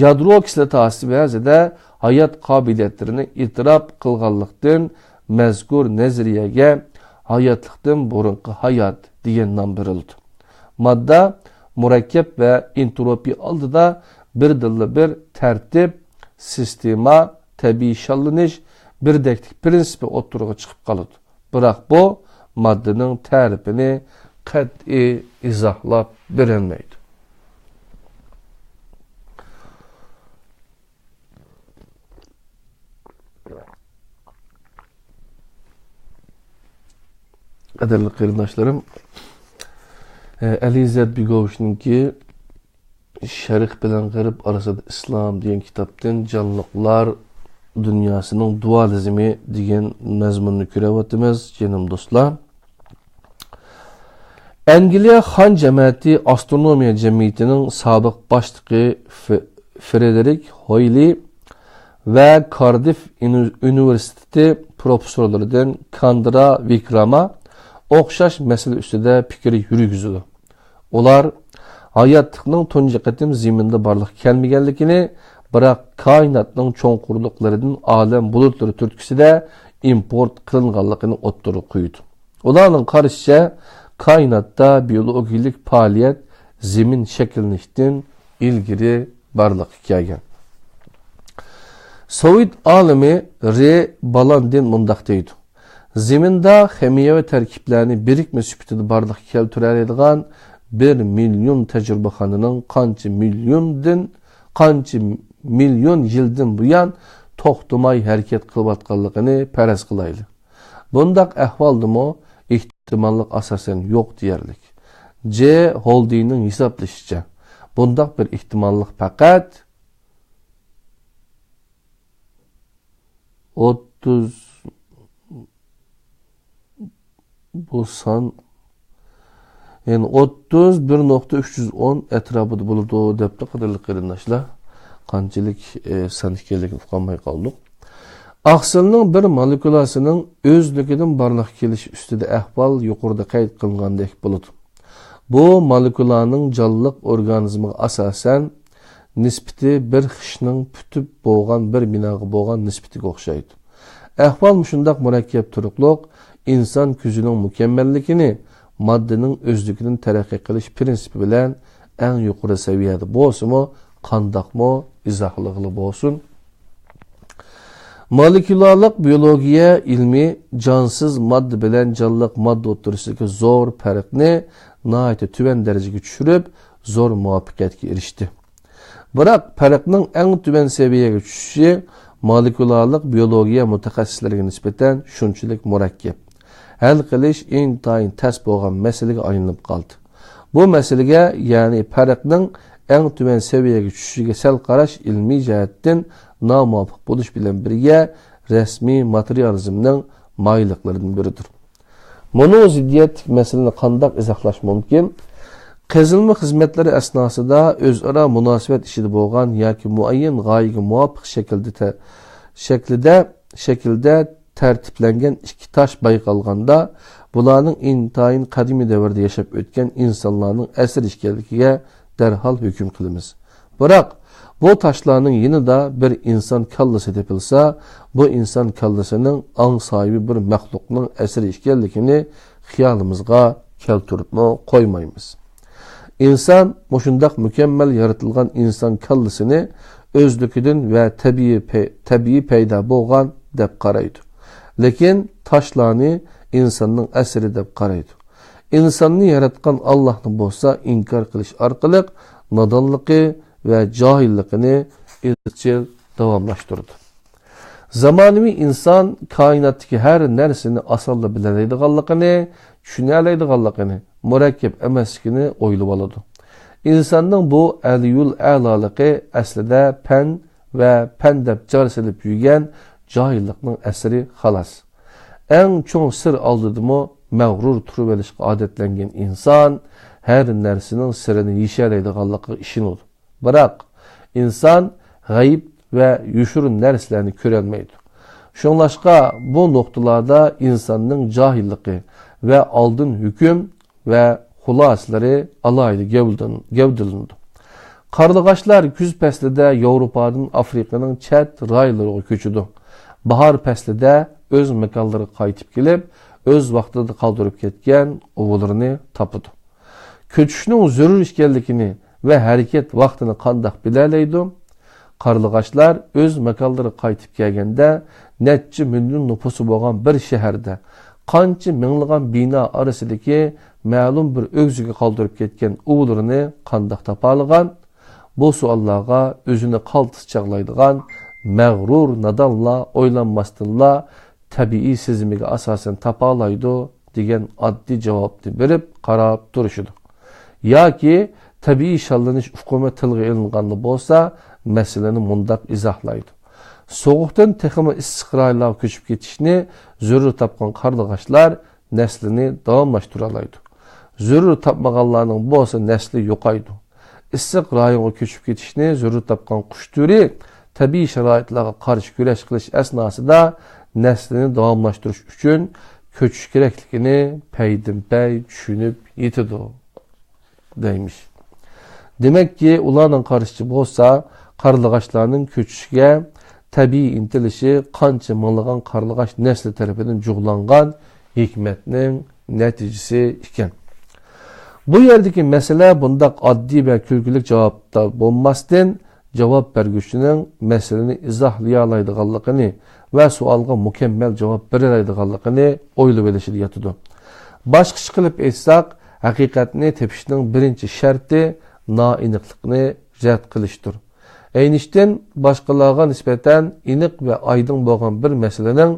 يادرو كىسلاتاسى بەزىدە ھايات قابىلىيەتلىرىنى ئېتىراپ قىلغانلىقتىن، مەزكۇر نەزەرىيەگە ھاياتلىقتىن بۇرۇنقى ھايات دېگەن نام بېرىلىدۇ. ماددا، مۇرەككەپ ۋە ئېنتروپىيە ئالدىدا بىردىنلا بىر تەرتىپ، سىستېما، تەبىئىي شاللىنىش، بىردەكلىك پىرىنسىپى ئوتتۇرىغا چىقىپ قالىدۇ. بىراق بۇ ماددىنىڭ تەرىپىنى قەتئىي ئىزاھلاپ بېرەلمەيدۇ. قەدىرلىك قېرىنداشلىرىم، ئە، ئەلى ئىززەت بېگوۋىچنىڭكى شەرق بىلەن غەرب ئارىسىدا ئىسلام دېگەن كىتابتىن جانلىقلار دۇنياسىنىڭ دۇئالىزمى دېگەن مەزمۇننى كۆرۈۋاتىمىز، جېنىم دوستلار. ئەنگلىيە خان جەمەتى ئاسترونومىيە جەمئىيىتىنىڭ سابىق باشلىقى ف-، فرېدېرىك ھويلى ۋە كاردىف ئۇنى-، ئۇنىۋېرسىتېتى پروفېسسورلىرىدىن كاندرا ۋىكراما ئوخشاش مەسىلە ئۈستىدە پىكىر يۈرگۈزىدۇ. ئۇلار ھاياتلىقنىڭ تۇنجى قېتىم زېمىندا بارلىققا كەلمىگەنلىكىنى، بىراق كائىناتنىڭ چوڭقۇرلۇقلىرىدىن ئالەم بۇلۇتلىرى تۈرتكىسىدە ئىمپورت قىلىنغانلىقىنى ئوتتۇرىغا قويىدۇ. ئۇلارنىڭ قارىشىچە، كائىناتتا بىئولوگىيىلىك پائالىيەت زېمىن شەكىللىنىشتىن ئىلگىرى بارلىققا كەلگەن. سوۋېت ئالىمى رې بالاندىن مۇنداق دەيدۇ: زېمىندا خىمىيەۋى تەركىبلەرنى بىرىكمە سۈپىتىدە بارلىققا كەلتۈرەلەيدىغان بىر مىليون تەجرىبىخانىنىڭ قانچە مىليوندىن، قانچە مىليون يىلدىن بۇيان توختىماي ھەرىكەت قىلىۋاتقانلىقىنى پەرەز قىلايلى. بۇنداق ئەھۋالدىمۇ ئېھتىماللىق ئاساسەن يوق دېيەرلىك. جې ھولدىنىڭ ھېسابلىشىچە، بۇنداق بىر ئېھتىماللىق پەقەت ئوتتۇز، بۇ سان، يەنى ئوتتۇز بىر نۇقتا ئۈچ يۈز ئون ئەتراپىدا بولىدۇ، دەپتۇ، قەدىرلىك قېرىنداشلار. قانچىلىك، ئى، سان ئىكەنلىكىنى ئۇقالماي قالدۇق. ئاقسىلنىڭ بىر مولېكۇلاسىنىڭ ئۆزلۈكىدىن بارلىققا كېلىشى ئۈستىدە ئەھۋال يۇقىرىدا قەيت قىلىنغاندەك بولىدۇ. بۇ مولېكۇلانىڭ جانلىق ئورگانىزمىغا ئاساسەن نىسبىتى بىر خىشنىڭ پۈتۈپ بولغان بىر بىناغا بولغان نىسبىتىگە ئوخشايدۇ. ئەھۋال مۇشۇنداق مۇرەككەپ تۇرۇقلۇق، ئىنسان كۆزىنىڭ مۇكەممەللىكىنى ماددىنىڭ ئۆزلۈكىدىن تەرەققىي قىلىش پىرىنسىپى بىلەن ئەڭ يۇقىرى سەۋىيەدە بولسىمۇ، قانداقمۇ ئىزاھلىغىلى بولسۇن؟ مولېكۇلالىق بىيولوگىيە ئىلمى جانسىز ماددا بىلەن جانلىق ماددا ئوتتۇرىسىدىكى زور پەرقنى ناھايىتى تۆۋەن دەرىجىگە چۈشۈرۈپ، زور مۇۋەپپەقىيەتكە ئېرىشتى. بىراق، پەرقنىڭ ئەڭ تۆۋەن سەۋىيەگە چۈشۈشى مولېكۇلالىق بىيولوگىيە مۇتەخەسسىسلىرىگە نىسبەتەن شۇنچىلىك مۇرەككەپ، ھەل قىلىش ئىنتايىن تەس بولغان مەسىلىگە ئايلىنىپ قالدى. بۇ مەسىلىگە، يەنى پەرقنىڭ ئەڭ تۆۋەن سەۋىيەگە چۈشۈشىگە سەل قاراش ئىلمىي جەھەتتىن نامۇۋاپىق بولۇش بىلەن بىرگە، رەسمىي ماتېرىيالىزمنىڭ مايىللىقلىرىدىن بىرىدۇر. مۇنۇ زىددىيەتلىك مەسىلىنى قانداق ئىزاھلاش مۇمكىن؟ قېزىلما خىزمەتلىرى ئەسناسىدا ئۆزئارا مۇناسىۋەت ئىچىدە بولغان ياكى مۇئەييەن غايىگە مۇۋاپىق شەكىلدە تە-، شەكلىدە، شەكىلدە تەرتىپلەنگەن ئىككى تاش بايقالغاندا، بۇلارنىڭ ئىنتايىن قەدىمىي دەۋردە ياشاپ ئۆتكەن ئىنسانلارنىڭ ئەسىرى ئىكەنلىكىگە دەرھال ھۆكۈم قىلىمىز. بىراق، بۇ تاشلارنىڭ يېنىدا بىر ئىنسان كاللىسى تېپىلسا، بۇ ئىنسان كاللىسىنىڭ ئاڭ ساھىبى بىر مەخلۇقنىڭ ئەسىرى ئىكەنلىكىنى خىيالىمىزغا كەلتۈرۈپمۇ قويمايمىز. ئىنسان مۇشۇنداق مۇكەممەل يارىتىلغان ئىنسان كاللىسىنى ئۆزلۈكىدىن ۋە تەبىئىي پەي-، تەبىئىي پەيدا بولغان دەپ قارايدۇ. لېكىن تاشلارنى ئىنساننىڭ ئەسىرى دەپ قارايدۇ. ئىنساننى ياراتقان ئاللاھنى بولسا ئىنكار قىلىش ئارقىلىق نادانلىقى ۋە جاھىللىقىنى ئىزچىل داۋاملاشتۇرىدۇ. زامانىۋى ئىنسان كائىناتتىكى ھەر نەرسىنى ئاسانلا بىلەلەيدىغانلىقىنى، چۈشىنەلەيدىغانلىقىنى، مۇرەككەپ ئەمەسلىكىنى ئويلىۋالىدۇ. ئىنساننىڭ بۇ ئەلىيۇل ئەلالىقى ئەسلىدە پەن ۋە پەن دەپ جار سېلىپ يۈرگەن جاھىللىقنىڭ ئەسىرى خالاس. ئەڭ چوڭ سىر ئالدىدىمۇ مەغرۇر تۇرۇۋېلىشقا ئادەتلەنگەن ئىنسان ھەر نەرسىنىڭ سىرىنى يېشەلەيدىغانلىقىغا ئىشىنىدۇ. بىراق، ئىنسان غەيىب ۋە يوشۇرۇن نەرسىلەرنى كۆرەلمەيدۇ. شۇڭلاشقا، بۇ نۇقتىلاردا ئىنساننىڭ جاھىللىقى ۋە ئالدىن ھۆكۈم ۋە خۇلاسىلىرى ئالاھىدە گەۋدىلىنىدۇ. قارلىغاچلار كۈز پەسلىدە ياۋروپادىن ئافرىقىنىڭ چەت رايونلىرىغا كۆچىدۇ. باھار پەسلىدە ئۆز ماكانلىرىغا قايتىپ كېلىپ، ئۆز ۋاقتىدا قالدۇرۇپ كەتكەن ئۇۋىلىرىنى تاپىدۇ. كۆچۈشنىڭ زۆرۈر ئىكەنلىكىنى ۋە ھەرىكەت ۋاقتىنى قانداق بىلەلەيدۇ؟ قارلىغاچلار ئۆز ماكانلىرىغا قايتىپ كەلگەندە، نەچچە مىليون نوپۇسى بولغان بىر شەھەردە قانچە مىڭلىغان بىنا ئارىسىدىكى مەلۇم بىر ئۆگزىگە قالدۇرۇپ كەتكەن ئۇۋىلىرىنى قانداق تاپالىغان؟ بۇ سوئاللارغا ئۆزىنى قالتىس چاغلايدىغان مەغرۇر نادانلا ئويلانماستىنلا تەبىئىي سېزىمىگە ئاساسەن تاپالايدۇ دېگەن ئاددىي جاۋابنى بېرىپ قاراپ تۇرۇشىدۇ. ياكى تەبىئىي شاللىنىش ئۇقۇمى تىلغا ئېلىنغاندا بولسا، مەسىلىنى مۇنداق ئىزاھلايدۇ. سوغۇقتىن تېخىمۇ ئىسسىق رايونلارغا كۆچۈپ كېتىشنى زۆرۈر تاپقان قارلىغاچلار نەسلىنى داۋاملاشتۇرالايدۇ. زۆرۈر تاپمىغانلارنىڭ بولسا نەسلى يوقايدۇ. ئىسسىق رايونغا كۆچۈپ كېتىشنى زۆرۈر تاپقان قۇش تۈرى تەبىئىي شارائىتلارغا قارشى كۈرەش قىلىش ئەسناسىدا نەسلىنى داۋاملاشتۇرۇش ئۈچۈن كۆچۈش كېرەكلىكىنى پەيدىنپەي چۈشىنىپ يېتىدۇ، دەيمىش. دېمەككى، ئۇلارنىڭ قارىشىچە بولسا، قارلىغاچلارنىڭ كۆچۈشىگە تەبىئىي ئىنتىلىشى قانچە مىڭلىغان قارلىغاچ نەسلى تەرىپىدىن جۇغلانغان ھېكمەتنىڭ نەتىجىسى ئىكەن. بۇ يەردىكى مەسىلە بۇنداق ئاددىي ۋە كۈلكىلىك جاۋابتا بولماستىن، جاۋاب بەرگۈچىنىڭ مەسىلىنى ئىزاھلىيالايدىغانلىقىنى ۋە سوئالغا مۇكەممەل جاۋاب بېرەلەيدىغانلىقىنى ئويلىۋېلىشىدا ياتىدۇ. باشقىچە قىلىپ ئېيتساق، ھەقىقەتنى تېپىشنىڭ بىرىنچى شەرتى نائېنىقلىقنى رەت قىلىشتۇر. ئەينىشتىن باشقىلارغا نىسبەتەن ئېنىق ۋە ئايدىڭ بولغان بىر مەسىلىنىڭ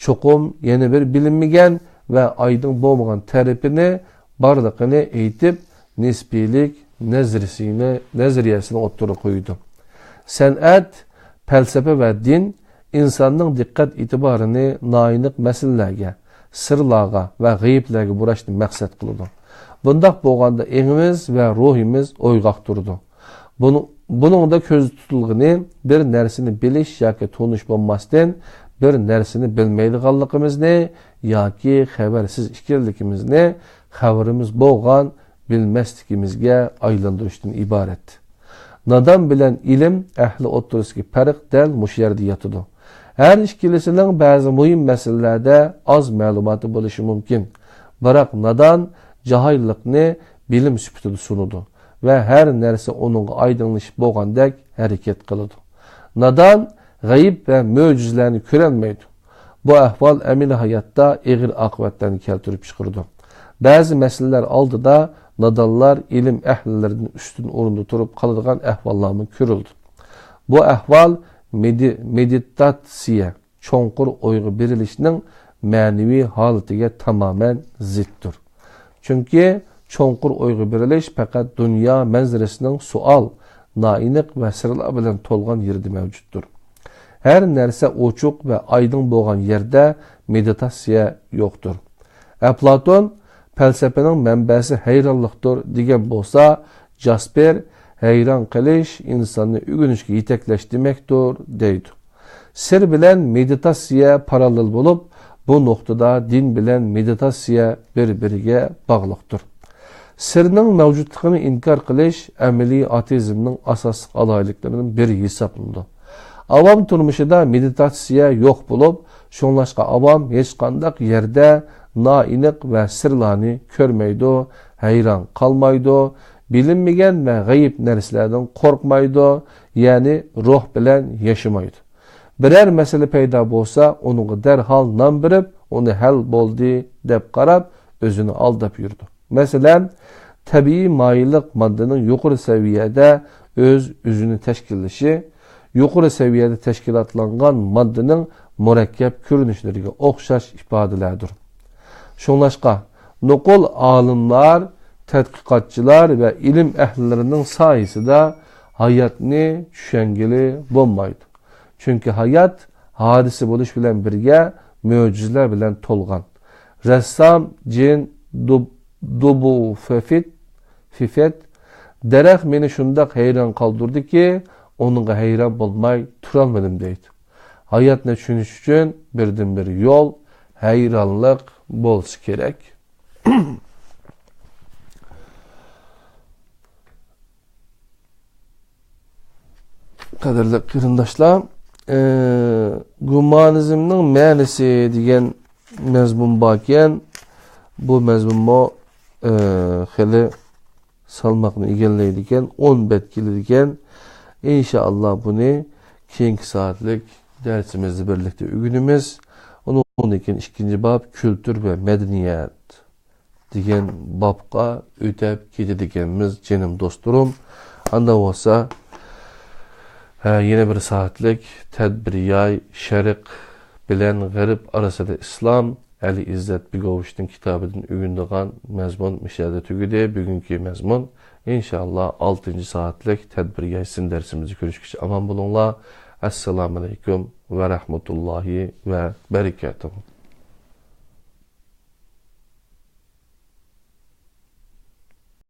چوقۇم يەنە بىر بىلىنمىگەن ۋە ئايدىڭ بولمىغان تەرىپىنى بارلىقىنى ئېيتىپ، نىسپىيلىك نەزەرىيىسىنى، نەزەرىيەسىنى ئوتتۇرىغا قويىدۇ. سەنئەت، پەلسەپە ۋە دىن ئىنساننىڭ دىققەت ئېتىبارىنى نائېنىق مەسىلىلەرگە، سىرلارغا ۋە غەيىبلەرگە بۇراشنى مەقسەت قىلىدۇ. بۇنداق بولغاندا ئېڭىمىز ۋە روھىمىز ئويغاق تۇرىدۇ. بۇنىڭ، بۇنىڭدا كۆزدە تۇتۇلغىنى بىر نەرسىنى بىلىش ياكى تونۇش بولماستىن، بىر نەرسىنى بىلمەيدىغانلىقىمىزنى ياكى خەۋەرسىز ئىكەنلىكىمىزنى خەۋىرىمىز بولغان بىلمەسلىكىمىزگە ئايلاندۇرۇشتىن ئىبارەت. نادان بىلەن ئىلىم ئەھلى ئوتتۇرىسىدىكى پەرق دەل مۇشۇ يەردە ياتىدۇ. ھەر ئىككىلىسىنىڭ بەزى مۇھىم مەسىلىلەردە ئاز مەلۇماتى بولۇشى مۇمكىن. بىراق نادان جاھىللىقنى بىلىم سۈپىتىدە سۇنىدۇ ۋە ھەر نەرسە ئۇنىڭغا ئايدىڭلىشىپ بولغاندەك ھەرىكەت قىلىدۇ. نادان غەيىب ۋە مۆجىزىلەرنى كۆرەلمەيدۇ. بۇ ئەھۋال ئەمەلىي ھاياتتا ئېغىر ئاقىۋەتلەرنى كەلتۈرۈپ چىقىرىدۇ. بەزى مەسىلىلەر ئالدىدا نادانلار ئىلىم ئەھلىلىرىدىن ئۈستۈن ئورۇندا تۇرۇپ قالىدىغان ئەھۋاللارمۇ كۆرۈلدى. بۇ ئەھۋال مېدى-، مېدىتاتسىيە، چوڭقۇر ئويغا بېرىلىشنىڭ مەنىۋى ھالىتىگە تامامەن زىتتۇر. چۈنكى چوڭقۇر ئويغا بېرىلىش پەقەت دۇنيا مەنزىرىسىنىڭ سوئال، نائېنىق ۋە سىرلار بىلەن تولغان يېرىدە مەۋجۇتتۇر. ھەر نەرسە ئوچۇق ۋە ئايدىڭ بولغان يەردە مېدىتاتسىيە يوقتۇر. ئەپلاتون «پەلسەپىنىڭ مەنبەسى ھەيرانلىقتۇر» دېگەن بولسا، جاسپېر «ھەيران قېلىش ئىنساننى ئۆگىنىشكە يېتەكلەش دېمەكتۇر» دەيدۇ. سىر بىلەن مېدىتاتسىيە پاراللېل بولۇپ، بۇ نۇقتىدا دىن بىلەن مېدىتاتسىيە بىر-بىرىگە باغلىقتۇر. سىرنىڭ مەۋجۇتلۇقىنى ئىنكار قىلىش ئەمەلىي ئاتېئىزمنىڭ ئاساسلىق ئالاھىدىلىكلىرىنىڭ بىرى ھېسابلىنىدۇ. ئاۋام تۇرمۇشىدا مېدىتاتسىيە يوق بولۇپ، شۇڭلاشقا ئاۋام ھېچقانداق يەردە نائېنىق ۋە سىرلارنى كۆرمەيدۇ، ھەيران قالمايدۇ، بىلىنمىگەن ۋە غەيىب نەرسىلەردىن قورقمايدۇ، يەنى روھ بىلەن ياشىمايدۇ. بىرەر مەسىلە پەيدا بولسا، ئۇنىڭغا دەرھال نام بېرىپ، ئۇنى ھەل بولدى دەپ قاراپ، ئۆزىنى ئالداپ يۈرىدۇ. مەسىلەن، تەبىئىي مايىللىق ماددىنىڭ يۇقىرى سەۋىيەدە ئۆز-ئۆزىنى تەشكىللىشى، يۇقىرى سەۋىيەدە تەشكىلاتلانغان ماددىنىڭ مۇرەككەپ كۆرۈنۈشلىرىگە ئوخشاش ئىپادىلەردۇر. شۇڭلاشقا، نوقۇل ئالىملار تەتقىقاتچىلار ۋە ئىلىم ئەھلىلىرىنىڭ سايىسىدا ھاياتنى چۈشەنگىلى بولمايدۇ. چۈنكى ھايات ھادىسە بولۇش بىلەن بىرگە مۆجىزىلەر بىلەن تولغان. رەسسام جېن دۇب-، دۇبۇفېفىت، فىفېت، دەرەخ مېنى شۇنداق ھەيران قالدۇردىكى، ئۇنىڭغا ھەيران بولماي تۇرالمىدىم، دەيدۇ. ھاياتنى چۈشىنىش ئۈچۈن بىردىنبىر يول ھەيرانلىق بولسا كېرەك. قەدىرلىك قېرىنداشلار، ئى، گۇمانىزمنىڭ مەنىسى دېگەن مەزمۇن باركەن. بۇ مەزمۇنمۇ، ئى، خېلى سالماقنى ئىگىلەيدىكەن، ئون بەت كېلىدىكەن. ئىنشائاللا، بۇنى كېيىنكى سائەتلىك دەرسىمىزدە بىرلىكتە ئۆگىنىمىز. ئۇنىڭدىن كېيىن ئىككىنچى باب، كۈلتۈر ۋە مەدەنىيەت دېگەن بابقا ئۆتەپ كېتىدىكەنمىز، جېنىم دوستلىرىم. ئاندا بولسا، ھە، يەنە بىر سائەتلىك تەدبىر ياي شەرق بىلەن غەرب ئارىسىدا ئىسلام، ئەلى ئىززەت بېگوۋىچنىڭ كىتابىدىن ئۆگىنىدىغان مەزمۇن مۇشۇ يەردە تۈگىدى. بۈگۈنكى مەزمۇن، ئىنشائاللا، ئالتىنچى سائەتلىك تەدبىر ياي سىن دەرسىمىزدە كۆرۈشكىچە ئامان بولۇڭلار. ئەسسالامۇئەلەيكۇم ۋە رەھمەتۇللاھى ۋە بەرىكاتۇھۇ.